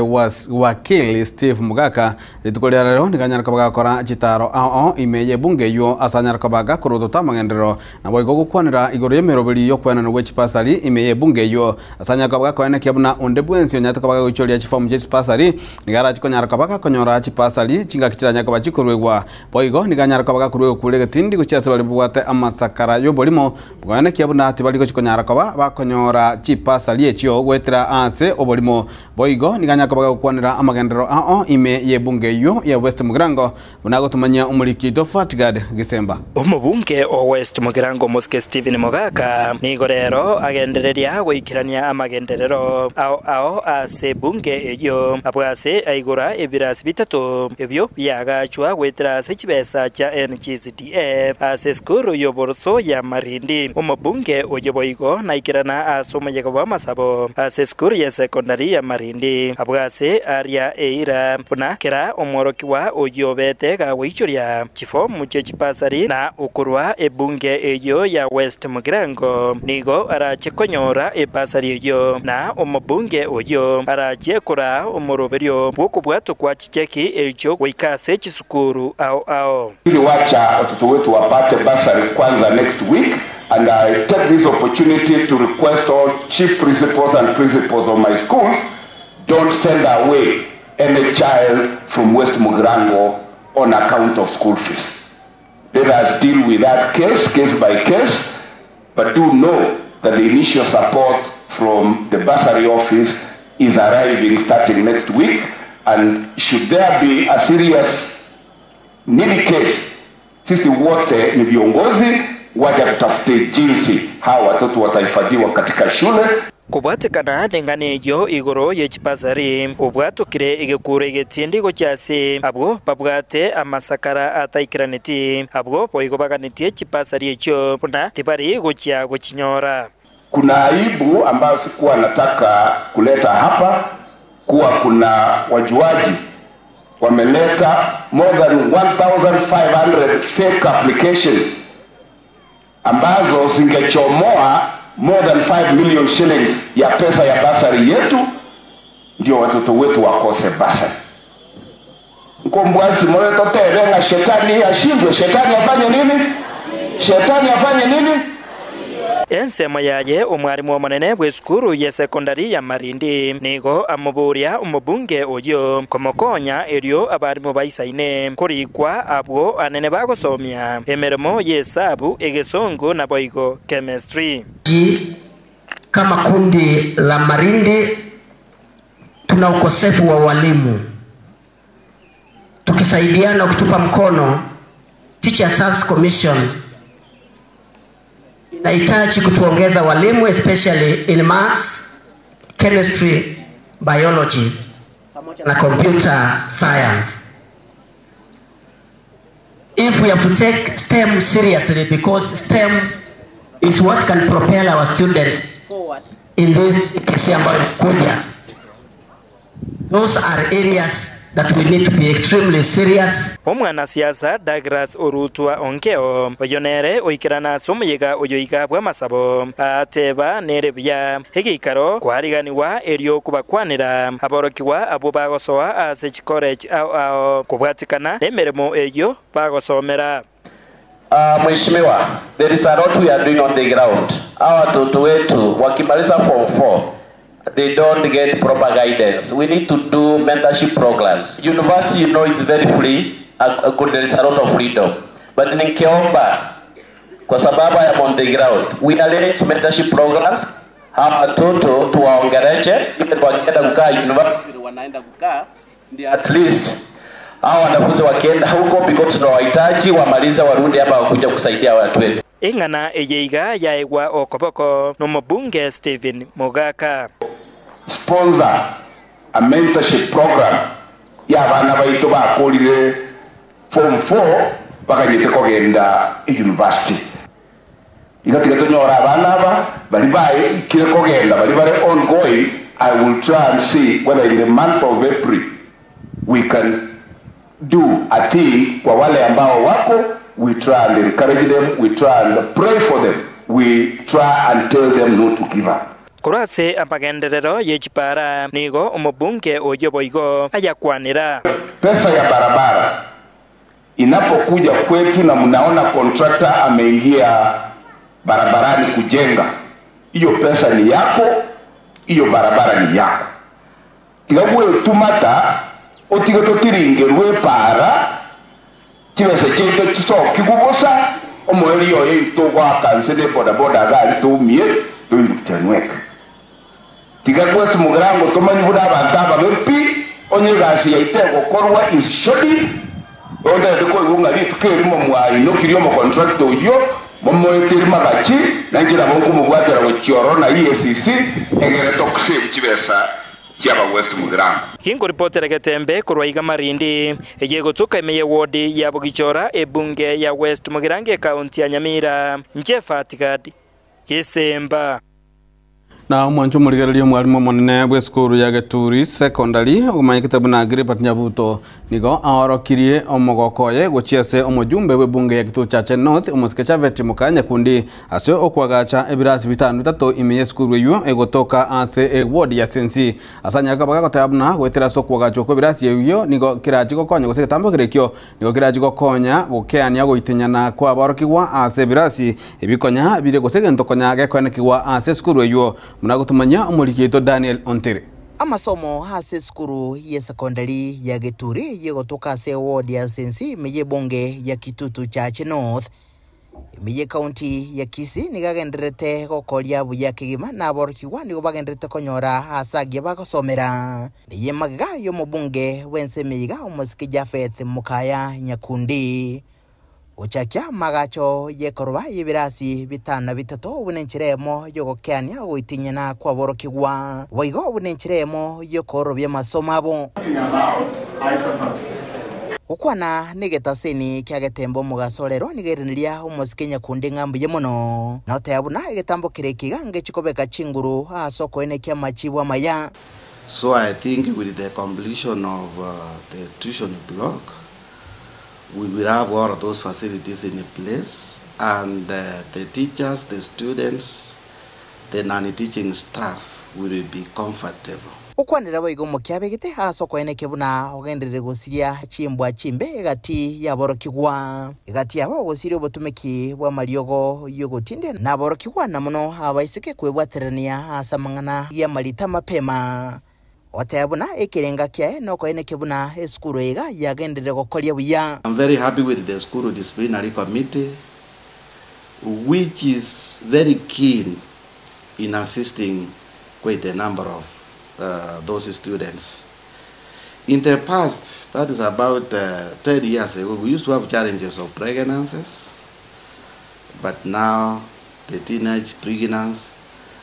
wakili Steve Mugaka rituko ria rero nikanyaraka bagakora chitaro ao ime ye bunge yo asanyaraka bagakorotota amagenderero na boigo gokwanera igoro y'emeroberi yokwenana gwe chipasari ime ye bunge yo asanyaraka bagakoenekia buna onde bwensi onyataka bagagoichoria chifomu chia chipasari nigara chikonyaraka bagakonyora chipasari chingaki chiranyaka bachikorwegwa boigo nikanyaraka bagakorwegwa kure getindi gochia ase bari bwate amasakara y'oborimo bwaenekia buna ati bari gochikonyaraka bakonyora chipasari echio gwetera ase oborimo boigo niganyaka bagakwanera amagenderero ao ime ye bunge yo ya West Mugirango bunagotumanya omuriki Fatgard Gisemba. Omobunge o West Mugirango Mosque Stephen Mugaka nigo rero agendereria goikirania amagenderero ao ao ase bunge eyo abwase aigora ebirasi bitatu ebyo byagachwa gwetera ase chibesa cha NGCDF ase skuru yoboroso ya Marindi. Omobunge oyo boigo na na asoma yego masabo ase skuru ya secondary ya Marindi abwase aria eira buna kera omworoki wa oyobete ga wichuria chifomu che chipasari na ukurwa ebunge eyo ya West Mugirango nigo arache konyora epasari eyo na omobunge oyo arache kura omoroberio bwokubwato kwa chicheki echo goikase chisukuru ao ao. Ili wacha watoto wetu wapate basari kwanza next week. And I take this opportunity to request all chief principals and principals of my schools, don't send away any child from West Mugirango on account of school fees. Let us deal with that case, case by case, but do know that the initial support from the bursary office is arriving starting next week, and should there be a serious needy case, sisi wote ni viongozi, wacha tutafute jinsi hawa watoto watahifadhiwa katika shule. Kobwatekana neng'ana eyio igoro ye chibasari obwatokire egekuro egetindi gochia abwo babwate amasakara ataikiraneti abwo boigo baganetie chibasari echio buna tibari gochia gochinyora. Kuna aibu ambayo sikuwa nataka kuleta hapa, kuwa kuna wajuaji wameleta more than 1500 fake applications ambazo zingechomoa more than 5 million shillings ya pesa ya basari yetu, ndio watoto wetu wakose basari. Nkombwasi moyo shetani ashindwe, shetani afanye nini? Shetani afanye nini? Ensemo yaye omwarimu omonene bwa esukuru ya sekondari ya Marindi nigo amoboria omobunge oyo komokonya erio abarimu baisaine korikwa abwo anene bagosomia emeremo yesabu egesongo na boigo chemistry. Kama kundi la Marindi tuna ukosefu wa walimu, tukisaidiana kutupa mkono, Teacher Service Commission inahitaji kutuongeza walimu especially in maths, chemistry, biology pamoja na computer science. If we have to take STEM seriously, because STEM is what can propel our students forward in this kesi ambayo inakuja. Those are areas that we need to be extremely serious. Omwanasiasa Douglas Orutwa Onkeo oyo nere oikerana ase omoyega oyo iga bwa amasabo ateba nere buya egeikaro kwariganiwa erio kobakwanera aborokiwa abwo bagosoa ase chicollege ao ao kobwatikana na emeremo eyo bagosomera. Mheshimiwa, there is a lot we are doing on the ground. Hawa watoto wetu wakimaliza form 4 they don't get proper guidance. We need to do mentorship programs. University, you know, it's very free. There is a lot of freedom. But nikiomba, kwa sababu I am on the ground, we arrange mentorship programs. Hawa watoto tuwaongereche, ili wakienda kukaa university wanaenda kukaa, ndio at least hawa wanafunzi wakienda huko, because tunawahitaji wamalize, warudi hapa wakuja kusaidia watu wetu. Eng'ana eyeiga yaegwa okoboko nomobunge Stephen Mogaka. Sponsor a mentorship program ya bana baitu bakorire form 4 bakanyete kogenda university igatiga tonyora abana aba bari baikire kogenda bari bare ongoing. I will try and see whether in the month of April we can do a thing kwa wale ambao wako. We try and encourage them, we try and pray for them, we try and tell them not to give up. Korase amagenderero yechipara nigo omobunge oyo boigo ayakwanira. Pesa ya barabara inapokuja kwetu na mnaona contractor ameingia barabarani kujenga, hiyo pesa ni yako, hiyo barabara ni yako. Tigabwe tumata otige totiringerwe para chibese cheto chisoki kubosa omweri oyo togwakanse ne bodaboda gari tumie toirutenweka. Tiga West Mugirango tomanyi buna abantu ababe pi onye egasi yaite egokorwa is shoddy ondaete koigwa ng'a rituko erimo mwainokirie omocontractor oyio momoeteri magachi na nchera bonkomobwatera gochioro na EACC egere tokusave chibesa chiaba West Mugirango. Hingoripotera Getembe korwa iga Marindi eyegotuka emeye wodi ya Bugichora ebunge ya West Mugirango ekaunti ya Nyamira. Njefatigadi Gisemba. Na omwancho omorigereria omwarimu omonene bwa esukuru ya Geturi Secondary omanyekete buna Gilbert Nyabuto nigo aorokirie omogoko oye gochia ase omojumbe bwa ebunge ya Kituo Chache North omosike Chavet Mukanya Nyakundi ase okwagacha ebirasi bitano bitato ime ya esukuru eywo egotoka ase eward ya Sensi ase anyareka bagagoteba buna goetera ase okwagachwa kwa ebirasi ebio nigo kerachi gokonya gose egetambo ekio nigo kerachi gokonya gokeania goitenyana kwa aborokigwa ase ebirasi ebikonya bire gose egento konya gekoenekigwa ase esukuru eywo. Munagotumanya omorikito Daniel Ontere. Amasomo ase esukuru y'esekondari ya Geturi yegotoka ase eward ya Sensi ime y'ebunge ya Kitutu Chache North ime y'ecounty ya Kisii nigo agendererete gokoria buya kegima na aborokigwa nigo bagendererete konyora ase agiya bagosomera. Neye magega y'omobunge bw'ense ime iga omosike Japheth Mokaya Nyakundi. Gochakia amagacho y'ekoroba y'ebirasi bitano na bitato buna enchera eyemo y'ogokeania ogoitinyana kw'aborokigwa, boigo buna enchera eyemo y'okoororobia amasomo abo. Gokwana negetaseni kia getembe omogaso rero nigo erineria omosike nyakundi ng'a mbuya mono, na oteba buna egetambo kere eke iga ngechi kobeka chinguru ase okoenekia amachibu amaya. So I think with the completion of the tuition block, we will have all of those facilities in place and the teachers, the students, the non-teaching staff will be comfortable. Gokwanera boigo mokiabegete ase okoenekia buna ogenderere gosiria chimbwa chimbe egati y'aborokigwa. Egati yabo ogosiria obotumeki bw'amariogo y'ogotindia naborokigwa na mono abaiseke kwebwaterania ase amang'ana y'amarita mapema. Goteba buna ekerenga kiaye nokoenekia buna esukuru iga yagenderire gokoria buya. I'm very happy with the school disciplinary committee which is very keen in assisting quite a number of those students. In the past, that is about 10 years ago, we used to have challenges of pregnancies, but now the teenage pregnancy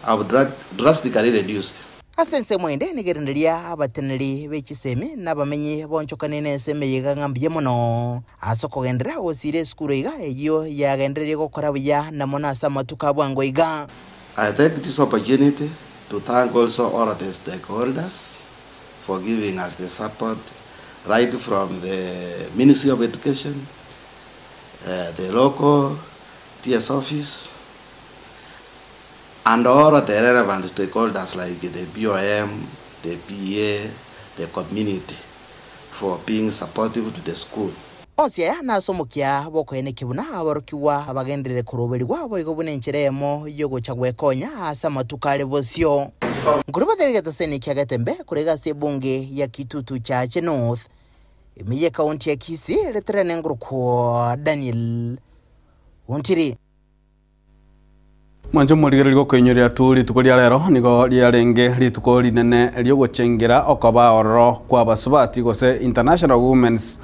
have drastically reduced. Ase ensemo ende nigereneria abateneneri be chisemi na abamenyi bonchokane nense emeyega ng'a mbuya mono ase okogenderera gosiira esukuru iga eyio yagendereire gokora buya na mono ase amatuko a bwango iga. I take this opportunity to thank also all the stakeholders for giving us the support right from the Ministry of Education, the local TS office, and all the relevant stakeholders like the BOM, the PA, the community for being supportive to the school. Onsi aya nase omokia bw'okoenekia buna aborokigwa bagenderere koroberigwa boigo buna enchera eyemo y'ogocha gwekonya ase amatuko are bosio. Nkorobotera egetoseni kia Getembe korega ase ebunge ya Kitutu Chache North, ime y'ekaunti ya Kisii, reterane ngorokwo Daniel Ontiri. Mwanche omorigereria gokoinyoria tu rituko ria rero nigo riarenge rituko rinene riogochengera okoba ororo kw'abasubati gose International Women's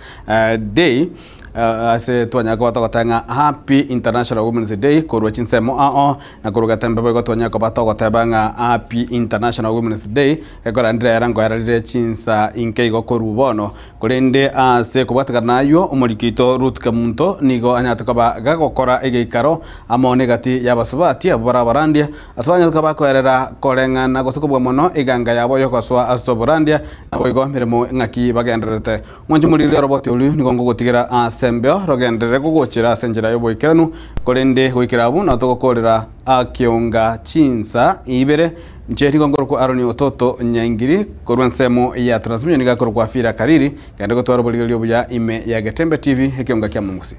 Day ase twanyara koba togoteba ng'a Happy International Women's Day korwa chinsemo ao na korwa Getembe boigo twanyara koba togoteba ng'a Happy International Women's Day ekorandire era nkoererire chinsa inke igo korwa bono. Korende ase kobwatekana nayio, omoriki oito Ruth Kemunto nigo anyarete koba gagokora egeikaro amo negati y'abasubati abwo bare abarandia, ase banyarete koba bakoerera koreng'ana gose kobua mono eganga yabo y'ogosoa ase oborandia, naboigo emeremo ng'aki bagendererete. Mwanche morigererie oroboti oria nigo ngogotigera ase embeo rogenderere gogochera ase enchera y'oboikeranu, korende goikera abwo nao togokoorera akeonga chinsa ibere. Inche nigo nkorokwa Aroni ototo Nyaingiri, korwa ensemo ya Transmission nigo akorokwa Afira Kariri, genda gotwara oborigereria obuya ime ya Getembe TV, ekeonga kia Momusi.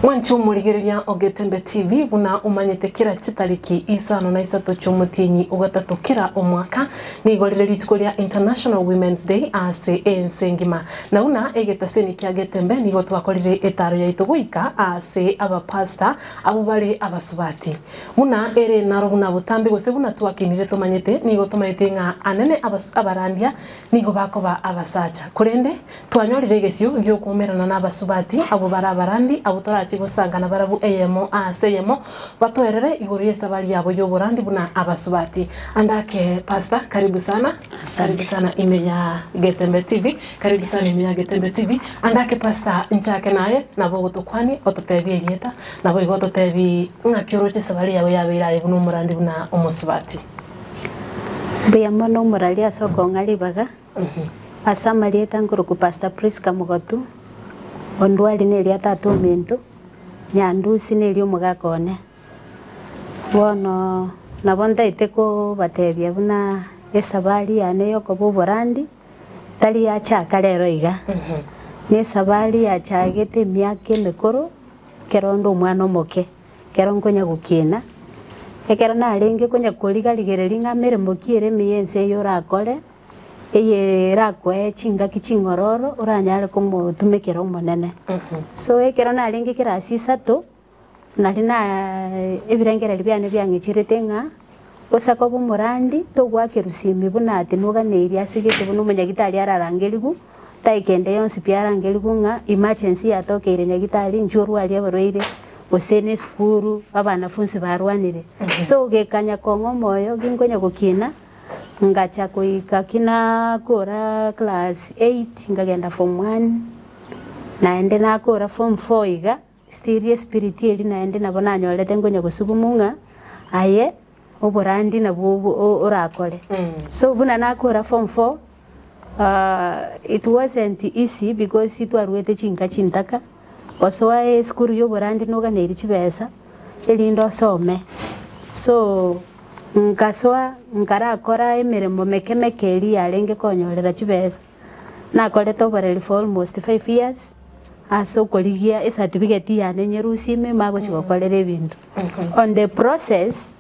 Mwanche omorigereria o Getembe TV buna omanyete kera chitariki isano na isato chi'omotienyi ogatato kera omwaka nigo rire rituko ria International Women's Day ase ense engima. Na buna egetaseni kia Getembe nigo twakorire etaro yaito goika ase abapastor abwo bare abasubati. Buna ere naro buna botambe gose buna twakinire tomanyete, nigo tomanyete ng'a anene abarandia nigo bakoba abasacha. Korende twanyorire egesio gi'okoumerana nabasubati abwo bare abarandi, abwo torache gosanga nabarabwo eyemo ase eyemo, batoerere igoro y'esabari yabo y'oborandi buna abasubati. Ande ake Pastor, karibu sana. Karibu sana ime ya Getembe TV. Karibu sana ime ya Getembe TV. Ande ake Pastor, nchake naye, nabo ogotokwania, ototebie erieta. Naboigo ototebi ng'aki oroche esabari yao yabeire aye buna omorandi buna omosubati. Mbuya mono omorari ase okong'a ribaga, ase amarieta nkorokwa Pastor Prisca Mogotu, Ondwari neria tata ominto, Nyandusi neria omogaka one. Bono nabo ntaete kobatebia buna esabari yane yokoba oborandi, tari yachaka rero iga, nesabari yachagete emiaka emekoro, ekero onde omwana omoke, ekero nkonya gokina. Ekero narenge konya korigarigereria ng'a meremo ki ere emiya ense eye orakore, eye erakoe chingaki ching'ororo oranyare komotumekera Omonene. So ekero narenge kerasi isato, nari na ebirengererio biane biang'icherete ng'a bosa koba omorandi togoakerwa simi buna ati noganeirie ase gete buna omonyagitari ararangerigwe, Daika ende yonsi pi arangerigwe ng'a emergency yatokeire nyagitari inchuo orwarie abarwaire gose ne esukuru abanafunsi barwanire. So gekanya kong'a omoyo ginkonya gokina ngacha goika kinakora class eight nkagenda form one naende nakora form four iga. Still espirit eria naende nabo nanyorete nkonya gosugumu ng'a aye oborandi nabwo orakore. So buna nakora form four it wasn't easy because twaruete chinka chintaka, gosoa esukuru ya oborandi noganeiri chibesa erinde osome. So nkasoa nkarakora emeremo meke meke eria yarenge konyorera chibesa. Nakorete oboreri for almost 5 years ase okorigia ecertificate yane nyerusie ime magochi gokorera ebinto. On the process,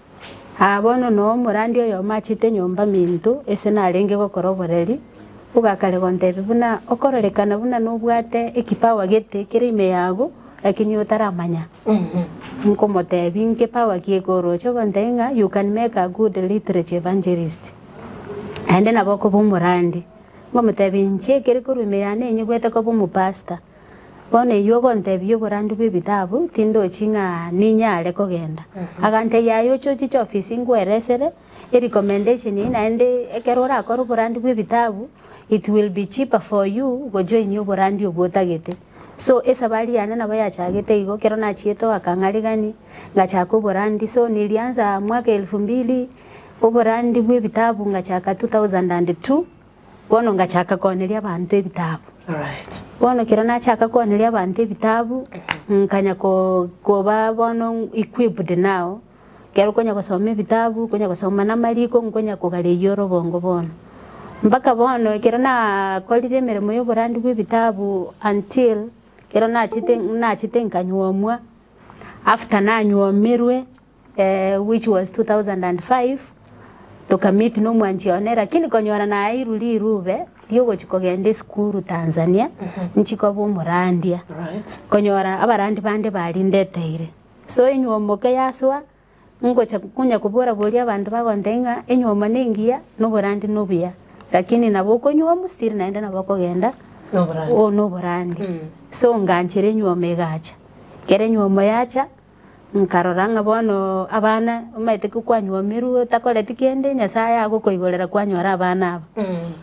aa bono noo omorandi oyomo achete nyomba minto ase narenge gokora oboreri, ogakare gontebia buna okororekana buna nobwate ekipawa gete kere ime yago lakini otaramanya. Nkomotebia nkipawa ki eke oroche ogontebia ng'a you can make a good literature evangelist. Naende nabo okoba omorandi. Nkomotebia, Inche ekere korwa ime yane ninyigwete koba omopastor. Bono eyio ogontebia oborandi bw'ebitabu, tindochi ng'a ninyare kogenda. Agantebia, Yaya oche ochiche ofisi nkweresere, erecommendation eyio naende ekero orakore oborandi bw'ebitabu, it will be cheaper for you gojoinia oborandi obwo otagete. So esabari yane nabo yachagete igo, ekero nachiete akang'arigani, ngachaka oborandi, so nilianza mwaka elfu mbili. Oborandi bw'ebitabu ngachaka 2002, bono ngachaka kooneria abanto ebitabu. Bono ekero nachaka kooneria abanto ebitabu, nkanya ko koba bono equipped now, ekero okonya gosoma ebitabu, okonya gosoma na amariko, nkonya kogareyia orobongo bono. Mpaka bono ekero nakorire emeremo ya oborandi bwa ebitabu until ekero nachete nachete nkanyuomwa, after nanywomirwe. which was 2005, tokameet na omwanchi one lakini konyora naeirwe rirube riogochia kogenda esukuru Tanzania, nchie koba omorandia. Konyora abarandi bande barindeteire. So enywomo keyasoa, ngocha konya kobora boria abanto bagontebia ng'a enywomo na engiya, na oborandi na obuya, lakini nabo okonyuomwa still naende nabo okogenda na oborandi. So nganchera enywomo egacha, ekero enywomo yacha. Nkarora ng'a bono abana omanyete ki kwanywomirwe otakoreti kende, Nyasaye agokoigorera kwanyora abana aba.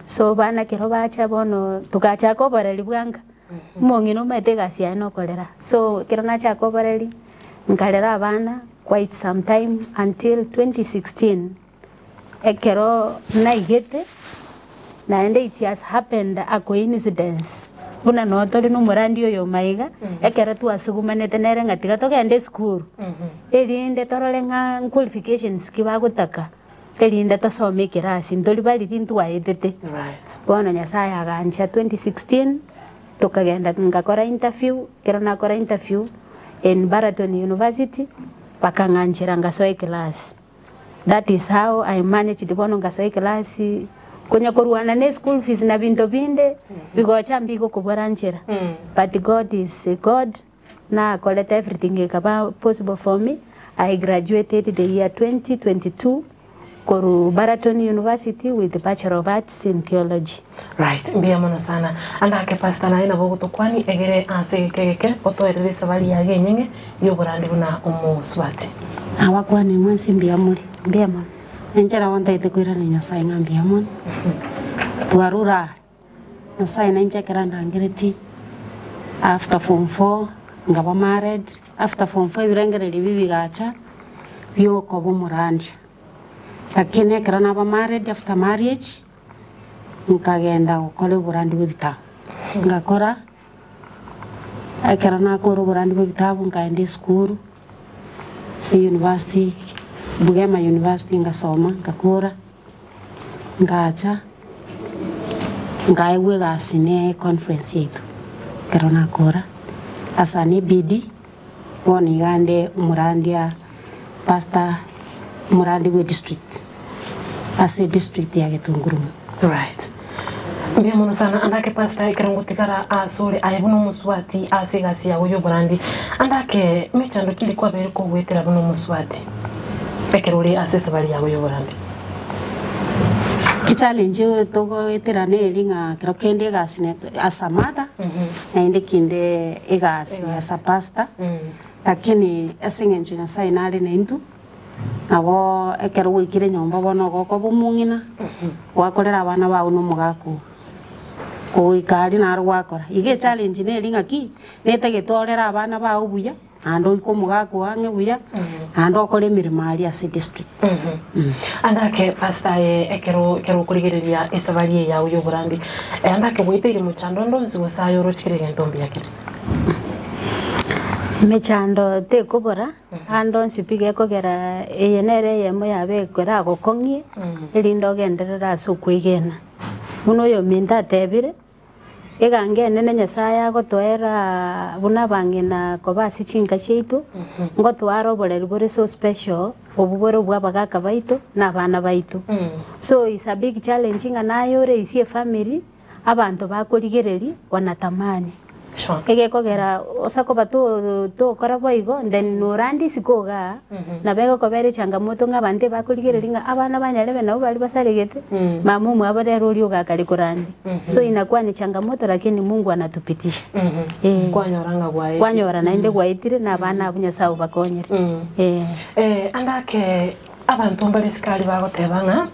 So abana ekero bacha bono togachaka oboreri bwa nka, omong'ina omanyete egasi yaye nokorera. So ekero nachaka oboreri, nkarera abana quite some time until 2016, Ekero naigete, naende it has happened a coincidence, buna noo tore na omorandi oyo omaiga, ekero twasugumanete nere ng'a tiga togende esukuru, erinde torore ng'a qualifications ki bagotaka, erinde tosome ekerasi ntori bariri ntwaetete. Bono Nyasaye agancha 2016, tokagenda ngakora interview, ekero nakora interview in Baraton University, bakang'anchera ngasoa eclass. That is how I managed bono ngasoa eclass konya korwana ne school fees na binto binde bigocha mbigokobora nchera but God is a God nakorete everything ekaba possible for me I graduated the year 2022 korwa Baraton University with bachelor of arts in theology. Right, mbuya mono sana. Ande ake pastor naye nabo ogotokwani egere ase egeka egeke otoerere esabari yago enyeng'e y'oborandi buna omosubati. Nabakwanire mwensi mbuya more? Mbuya mono. Inche nabo ntagete koirania Nyasaye ng'a mbuya mono, twarure are, Nyasaye nainche ekero andangeretie after form four nkaba married, after form four ebirengererio ebi bigacha biokoba omorandia. Lakini ekero naba married after marriage, nkagenda gokora oborandi bwa ebitabu, ngakora, ekero nakora oborandi bwa ebitabu nkaenda esukuru, eyunivasiti, Bugema University ngasoma ngakora, ngacha, nkaegwa egasi ne econference yaito, ekero nakora, asa ne ebidii, bono iga nde omorandia pastor. Omorandi bwe district ase district ya Getungurumu. Right. Mbuya mono sana andake pastor ekero ngotigara asore aye buna omosubati ase egasi yago y'oborandi andake mechando ki kwabeire kogoetera buna omosubati ekero ore ase esabari yago y'oborandi. Echallenge togoetera neri ng'a kero kende egasi ne as a mother naende kinde egasi as a pastor lakini ase eng'encho Nyasaye nare naintwe. Nabo ekero gwaikire nyomba bono ogokoba omong'ina, gwakorera abana bao na omogaka oo. Goika aria naro gwakora. Iga echallenge neri ng'aki, netagete orere abana bao buya, naende oike omogaka oo ang'e buya, naende okore emeremo aria ase district. Ande ake pastor aye ekero ekero okorigereria esabari eye yao ya oborandi, ande ake gwaiteire mochando onde onsi gose aye oroche kera egento mbuya kere? Mechando tekobora. Ande onsi pi gekogera eye nere eyemo yabe ekeragokong'ie, erinde ogenderere ase okwegena. Buna oyominto atebire, egango enene Nyasaye agotoera buna abang'ina koba ase chinka chiaito, ngotware oboreri bore so special, obwo bore obwa abagaka baito na abana baito. So is a big challenge ng'a naye ore ise efamiri. Abanto bakorigereria wanatamani. Egekogera ose koba tokora boigo then norande isiko igaa nabo egokobera echangamoto ng'a abanto ebakorigereria ng'a abana ba nyarebe nabo baria basaregete mama omwabo rero oria ogakare korande. So inakuwa ni changamoto lakini Mungu anatupitisha. Eh. Kwanyora ng'a gwaetire. Kwanyora naende gwaetire na abana abwo Nyasaye obakonyire. Eh. Ande ake abanto mbare isiko aria bagoteba ng'a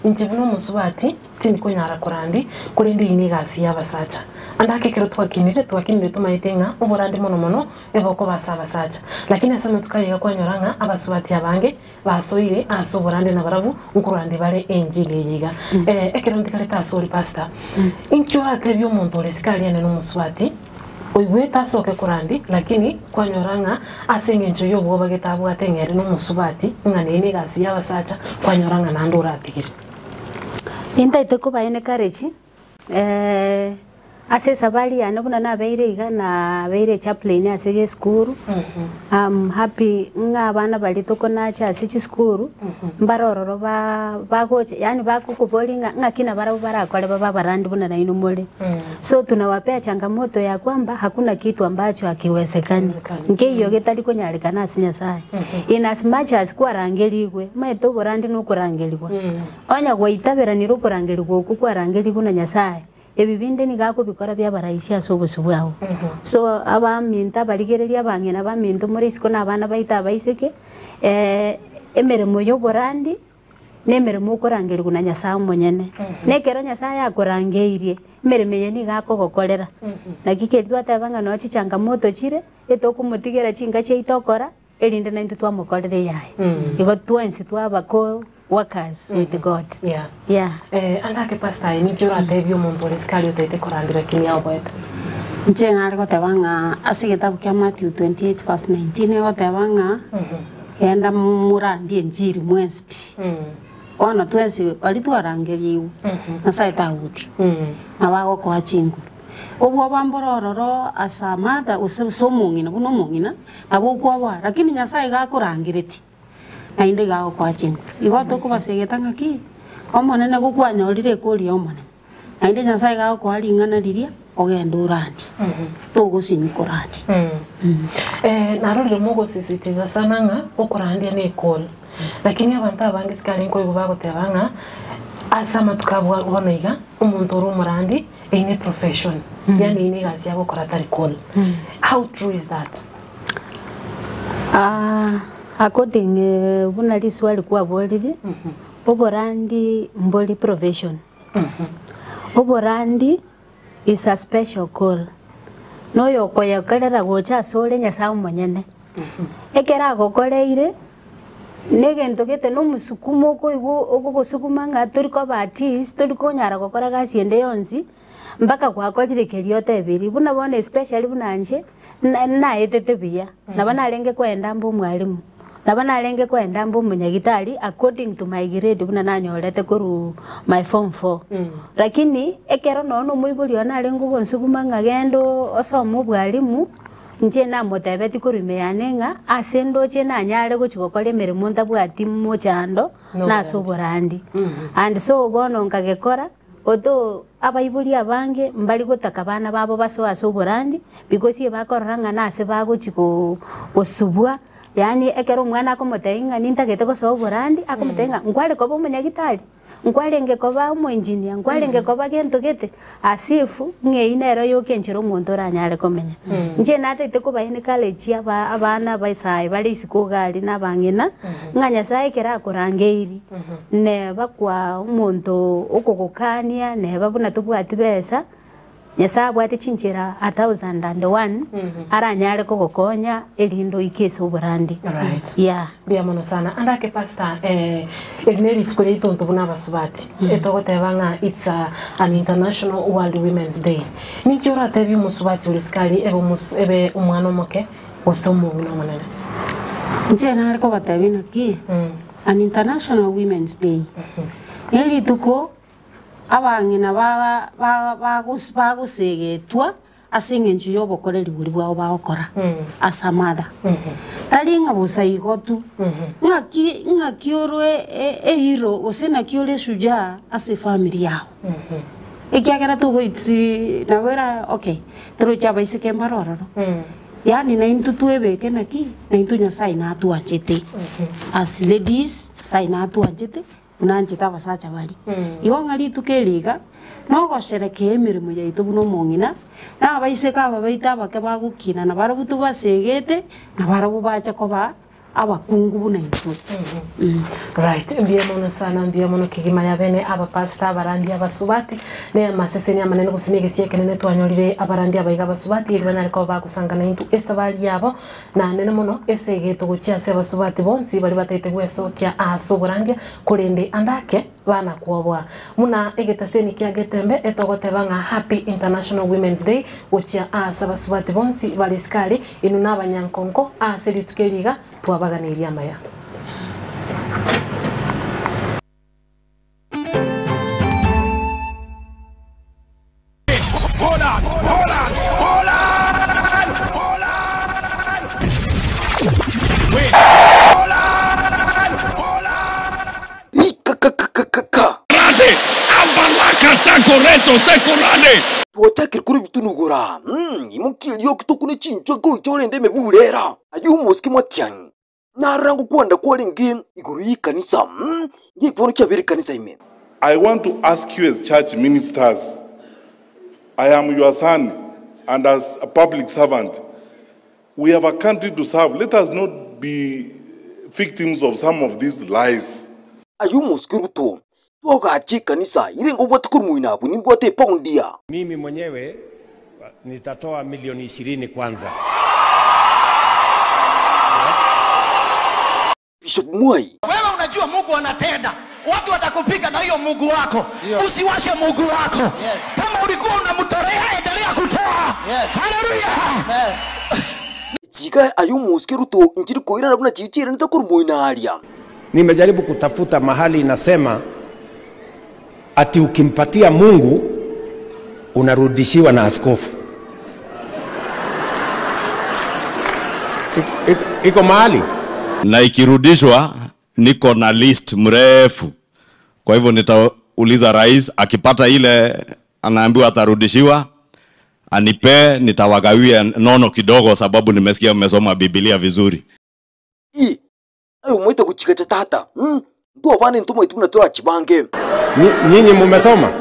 inche buna omosubati Tindikonyara korandi, korende eyio negasi y'abasacha. Ande ake ekero twakinire, twakinire tomaete ng'a oborandi mono mono ebokoba ase abasacha. Lakini ase amatuko aya iga kwanyora ng'a abasubati abange basoire ase oborandi nabarabwo nkorandi bare enchili eye iga. Ekero ntigarete ase ore pastor, inki oratebie omonto ore isiko aria ane nomosubati, oigwete asoke korandi lakini kwanyora ng'a ase eng'encho y'obwoba gete abwate ng'a ere nomosubati ng'a neye negasi y'abasacha, kwanyora ng'a naende oratigire. Nintaete koba encourage ase esabari yane buna nabeire iga nabeire echaplain ase esukuru, am happy ng'a abana baria tokonacha ase chisukuru, mbare ororo ba bagocha yaani bagokoboria ng'a ng'aki nabarabwo barakore babe abarandi buna nainwe more. So tunawapea changamoto ya kwamba hakuna kitu ambacho hakiwezekani, nkeiyo getari konyarekana ase Nyasaye. In as much as kwarangerigwe, omanyete oborandi na okorangerigwa, onya gwaitaberanire okorangerigwa okwo kwarangerigwe na Nyasaye, ebi binde nigo akobikora biaba rahisi ase obosio bwao. So abaminto abarigereria abang'ina baminto more isiko na abana baito abaiseke, emeremo ya oborandi. Nemeremo okorangerigwa na Nyasae omonyene. Na ekero Nyasae akorangeirie, emeremo eye nigo akogokorera. Naki keri twateba ng'a noo chichangamoto chire, etokomotigera chinka chiaito okora, erinde naintwe twamokorera eyaye. Igo twensi twaba co workers with God. Yeah. Yeah. Eh, ande ake pastor aye ninki oratebie omonto ore sikari otaete korandera kini aoboete? Inche nare goteba ng'a ase egetabu kia Matthew 28 verse 19 egoteba ng'a Genda morandie enchiri mwensi pi. Bono twensi baria twarangerigwe, Nyasae tagotiga, nabo agokoa chinguru. Obwoba mbore ororo ase amata gose ase omong'ina buna omong'ina, nabo okwoboa, lakini Nyasae iga akorangeretie, naende iga agokoa chinguru. Igo tokobasegeta ng'aki, Omonene gokwanyorire ekori y'Omonene. Naende Nyasae iga agokoa ring'ana riria, ogende orandie, togosinywa korandia. Eh, narorire mogosisitiza sana ng'a okorandia ne ecall. Lakini abanto abange sikari nkoigwa bagoteba ng'a ase amatuko abwo bono iga, omonto ore omorandi eyio ne profession, yaani eyio ne egasi agokora tari call. How true is that? Ah, according buna riswali kwaborire, oborandi mbori profession. Oborandi is a special call, na oyokoyekorera gocha asore Nyasae omonyene. Ekero agokoreire, na egento gete na omosukumo okoigwa ogogosuguma ng'a tori koba at ease, tori konyara gokora gasi ende yonsi, mpaka gwakorire keria otebirie. Buna bono especially buna inche, na naetete buya, nabo narenge koenda mbe omwalimu. Nabo narenge koenda mbe omonyagitari according to my grade buna nanyorete korwa my form four. Lakini ekero nonye na omoibori one arenge gonsuguma ng'a genda osome obwalimu, Inche namotebetie korwa ime yane ng'a ase ndoche nanyare gochia gokora emeremo ntabwati mochando na ase oborandi. And so bono nkagekora, although abaibori abange mbari gotaka abana babo basoe ase oborandi, because ebakorora ng'a nase bagochia gosubwa, yaani ekero omwana akomotebia ng'a nintagete gosoa oborandi, akomotebia ng'a nkware koba omonyagitari? Nkwarenge koba omoengineer, nkwarenge koba gento gete, as if ng'a eyio nero yoka enchera omonto oranyare komenya. Inche natagete koba encourage aba abana ba esae bare isiko iga aria na abang'ina, ng'a Nyasaye ekero akorangeiri, neba kwa omonto okogokania, neba buna tobwati besa, Nyasae abwate chinchera a thousand and one aranyare kogokonya erinde oike ase oborandi. Right. Yeah. Mbuya mono sana. Ande ake pastor, eh, eri ne rituko riaito intwe buna abasubati. Etogoteba ng'a it's a, an international world women's day. Ninki oratebie omosubati ore sikari ebe omos ebe omwana omoke gose omong'ina omonene? Inche nare kobatebia naki, an international women's day, ne rituko Abang'ina bagosegetwa ase engencho y'obokoreri boria bwabo bagokora ase amatha. Tari ng'a bosa igo tu, ng'aki ng'aki ore ehero gose naki ore eshujaa ase efamiri yao. Ekiagera togoitsi nabo era okay, toroche abaiseke mbare ororo, yaani naintwe twebeke naki, naintwe Nyasaye natwanchete as ladies, Nyasaye natwanchete. Buna anchete abasacha baria. Igo ng'a rituko eri iga nogosherekea emeremo yaito buna omong'ina, na abaiseke aba baito abake bagokina nabarabwo tobasegete, nabarabwo bache koba abakungu buna intwe. Right, mbuya mono sana, mbuya mono kegima ya bene abapastor, abarandi, abasubati, ne amaseseni amanene gose ne egesia ekenene twanyorire abarandi abaiga abasubati eri banyare koba bagosangana intwe esabari yabo. Na nene mono esegeto gochia ase abasubati bonsi baria bataete gwesokia aase oborandia, korende ande ake banakwoboa. Buna egetaseni kia Getembe etogoteba ng'a Happy International Women's Day gochia aase abasubati bonsi bare isiko aria, inwe nabanyankonko aase rituko eri iga twabaganeirie amaya. Twachakire korwa ebitunugura, imokia erioki tokune chinchwa gocha orende emebura era. Ayio omosike mwatiang'i, narora ngokwanda kwarenge igoro y'ekanisa, ng'ekibono kiabeire ekanisa ime. I want to ask you as church ministers, I am your son and as a public servant, we have a country to serve, let us not be victims of some of these lies. Aye omosike Ruto, twagache ekanisa ere ngobwate korwa moino abwo nimbwate epaundi ya. Mimi mwenyewe nitatoa milioni ishirini kwanza. Bishop Mwai. Wewe unajua Mungu anatenda, watu watakupika na hiyo Mungu wako. Usiwashe Mungu wako. Kama ulikuwa unamtolea, endelea kutoa. Haleluya. Chika aye omosike Ruto nchiri koirana buna chichiiranete korwa moino aria. Nimejaribu kutafuta mahali inasema ati ukimpatia Mungu unarudishiwa na askofu. Iko mahali na ikirudishwa niko na list mrefu. Kwa hivyo nitauliza rais, akipata ile anaambiwa atarudishiwa, anipe, nitawagawia nono kidogo, sababu nimesikia mmesoma Biblia vizuri. I, aye omoite gochigacha tata, mm, ntwe abana intwe omoite buna torachibange. Nyinyi mumesoma?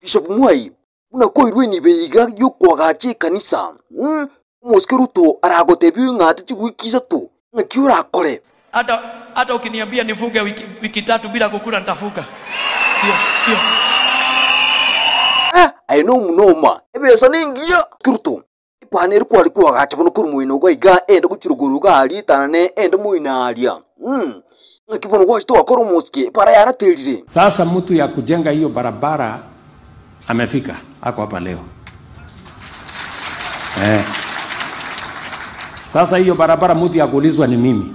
Bishop Mwai, buna koirwe enibo iga y'okoagacha ekanisa, mm, omosike Ruto aragotebie oing'ate chigwiki isato, ng'aki orakore? Hata, hata ukiniambia nifunge wiki, wiki tatu bila kukula nitafunga. Hiyo, hiyo. Eh, aye nomonoma, ebesa nengiya. Ruto, epana ere kware koagacha bono korwa moino iga iga ende gochia rogoro iga aria etanane ende moino aria. Mm, ng'aki bono gwachete gwakora omosike, epara yaraterire. Sasa mtu ya kujenga hiyo barabara amefika, ako hapa leo. Eh. Sasa hiyo barabara mtu ya kuulizwa ni mimi.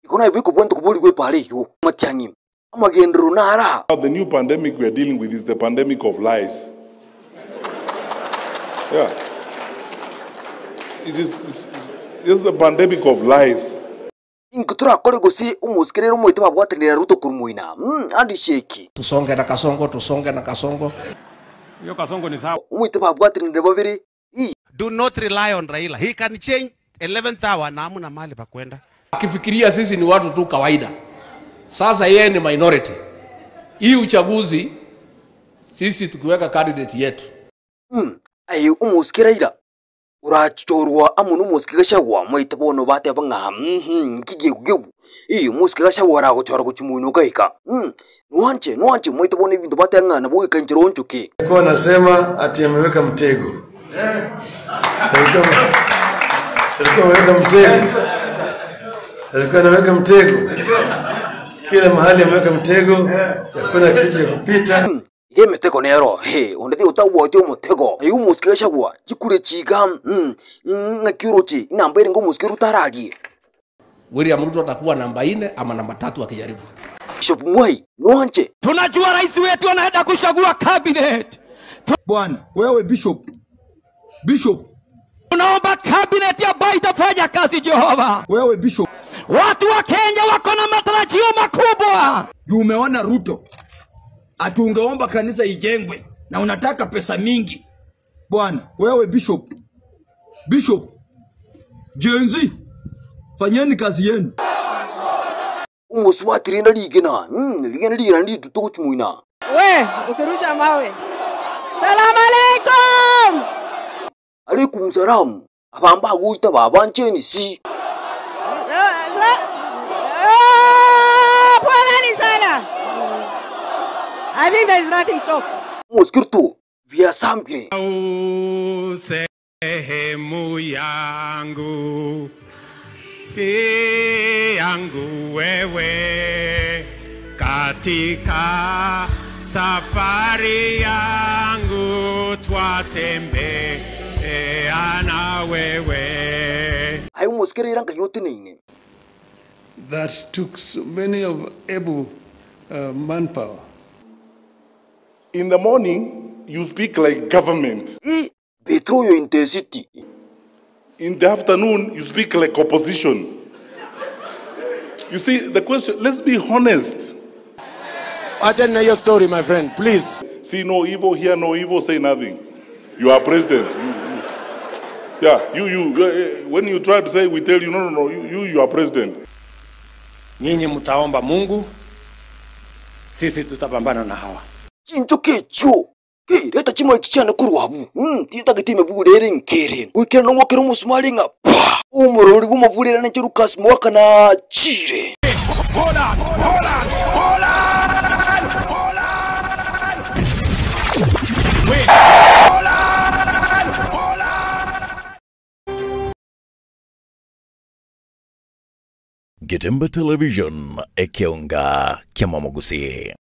Igo naye bweka obwanto koborigwe epaara eyio. Matiang'i. Amagenderero nara. The new pandemic we are dealing with is the pandemic of lies. Yeah. It is it's the pandemic of lies. Inki torakore gose omosike rero omoite babwatanire na Ruto korwa moina? Handshake. Tusonge na Kasongo, tusonge na Kasongo. Hiyo Kasongo ni sawa. Omoite babwatanire babere. Ii. Do not rely on Raila. He can change 11th hour na hamna mahali pa kwenda. Akifikiria sisi ni watu tu kawaida. Sasa yeye ni minority. Hii uchaguzi sisi tukiweka candidate yetu. Aye omosike Raila orachorwa amo nomosike Gachagua moite bono bateba ng'a nki geu geu. Ee omosike Gachagua oragochora gochia moino okaika. Nwanche nwanche moite bono ebinto bateba ng'a nabo goika inchera onchoke. Alikuwa anasema ati ameweka mtego. Alikuwa ameweka mtego. Alikuwa anaweka mtego. Kila mahali ameweka mtego, hakuna kitu ya kupita. Iga emetego nero, he, onde tigotabwati omotego. Aye omosike Gachagua, chikure chiga, ng'aki oroche, inamba ere ng'omosike Ruto ararie. William Ruto atakuwa namba 4 ama namba 3 akijaribu. Bishop Mwai, nwanche. Tunajua rais wetu anaenda kuchagua cabinet. Bwana, wewe bishop. Bishop. Tunaomba cabinet ambayo itafanya kazi Jehova. Wewe bishop. Watu wa Kenya wako na matarajio makubwa. Umeona Ruto ati ungeomba kanisa ijengwe na unataka pesa mingi. Bwana, wewe bishop. Bishop. Gen Z, fanyeni kazi yenu. Omoswati rende rigena, rigena rigena rituto gochimoina. We, ukirusha mawe. Salamu alaikum. Alaikum salam. Abamba goita babancheni si. Poleni sana. I think there is nothing to talk. Moskirto, vyasambire. Sehemu yangu yangu wewe katika safari yangu twatembea na wewe. Ayo moskere iranga yote neine. That took so many of able manpower. In the morning, you speak like government. Petrol intensity. In the afternoon, you speak like opposition. You see, the question, let's be honest. Acha na hiyo story, my friend, please. See no evil, hear no evil, say nothing. You are president. When you try to say, we tell you, no, no, no, you are president. Nyinyi mtaomba Mungu, sisi tutapambana na hawa. Chinchoke cho. Hey, leta chimo ikichana kurwabu. Titagitime bulere nkere. Wikira no wakira musumali nga pa. Umurori gumuvulira ne Lucas Mwaka na Chire. Hold on, hold on, hold on, hold on. Wait. Hold on, hold on. Getemba Television, Ekeonga, Kiamamogusi.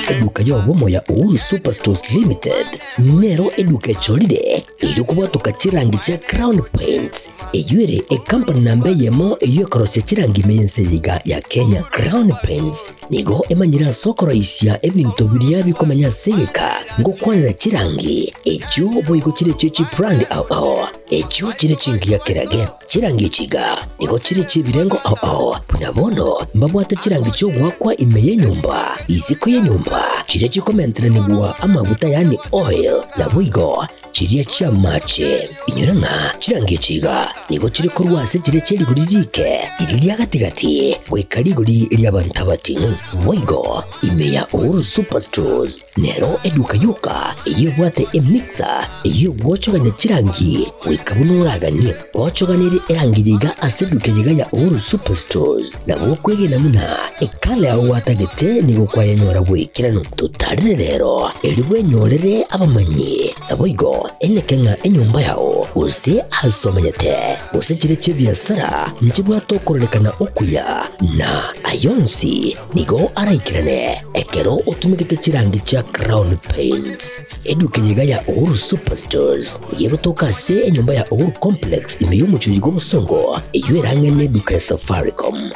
Eduka y'obumo ya Uhuru Superstores Limited nero eduka echolile iri kubwatuka chirangi cha Crown Paints eyuere ekampani namba eyemo eyekorosia chirangi meyense yiga ya Kenya. Crown Paints nigo emanyira sokoroisia ebintu biria bikomenya segeka ngokwanira chirangi echo boigo chire chichi brand ao ao echo chire chingi ya kerage chirangi chiga nigo chire chibirengo ao ao buna bono mbabwate chirangi chogwakwa ime yenyumba isiko yenyumba chire chikomenteranigwa amaguta yani oil na boigo chiria chia mache inyurang'a chirangi chiga nigo chiri korwase chire cherigori rike riri ria gatigati goika rigori ria bantu abating'u boigo ime ya Uhuru Superstores nero eduka yoka eyebwate emixer eyegwochogania chirangi goika buno oraganie gwochoganire erangi yiga ase eduka yiga ya Uhuru Superstores nabo kwegena muna ekala yago gwatagete nigo kwayenyora bwekirano totarire rero eri bwenyorere abamanyi nabo igo enekeng'a enyumba yao gose asomanyete gose chire chibiasara nchibwatokorerekana okuya na ayonsi nigo araikirane ekero otumigete chirangi chia Crown Paints eduka yiga ya Uhuru Superstores yegotoka ase enyumba ya Uhuru Complex ime y'omuchuri gw'obosongo eyo erang'ene eduka ya Safaricom.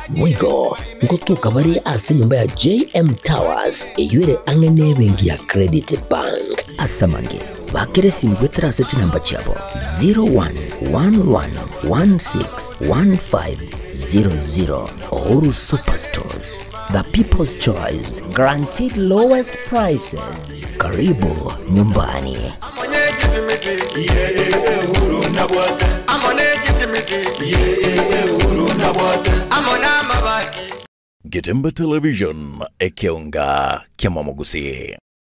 Boigo nkotoka bare ase enyomba ya JM Towers eywo ere ang'e na ebenki ya Credit Bank. Ase amange, bakera esimi goetera ase chinamba chiabo 0111161500. Uhuru Superstores, the people's choice, guaranteed lowest prices. Karibu nyumbani. Getembe Television, ekeonga kia Mwamogusi.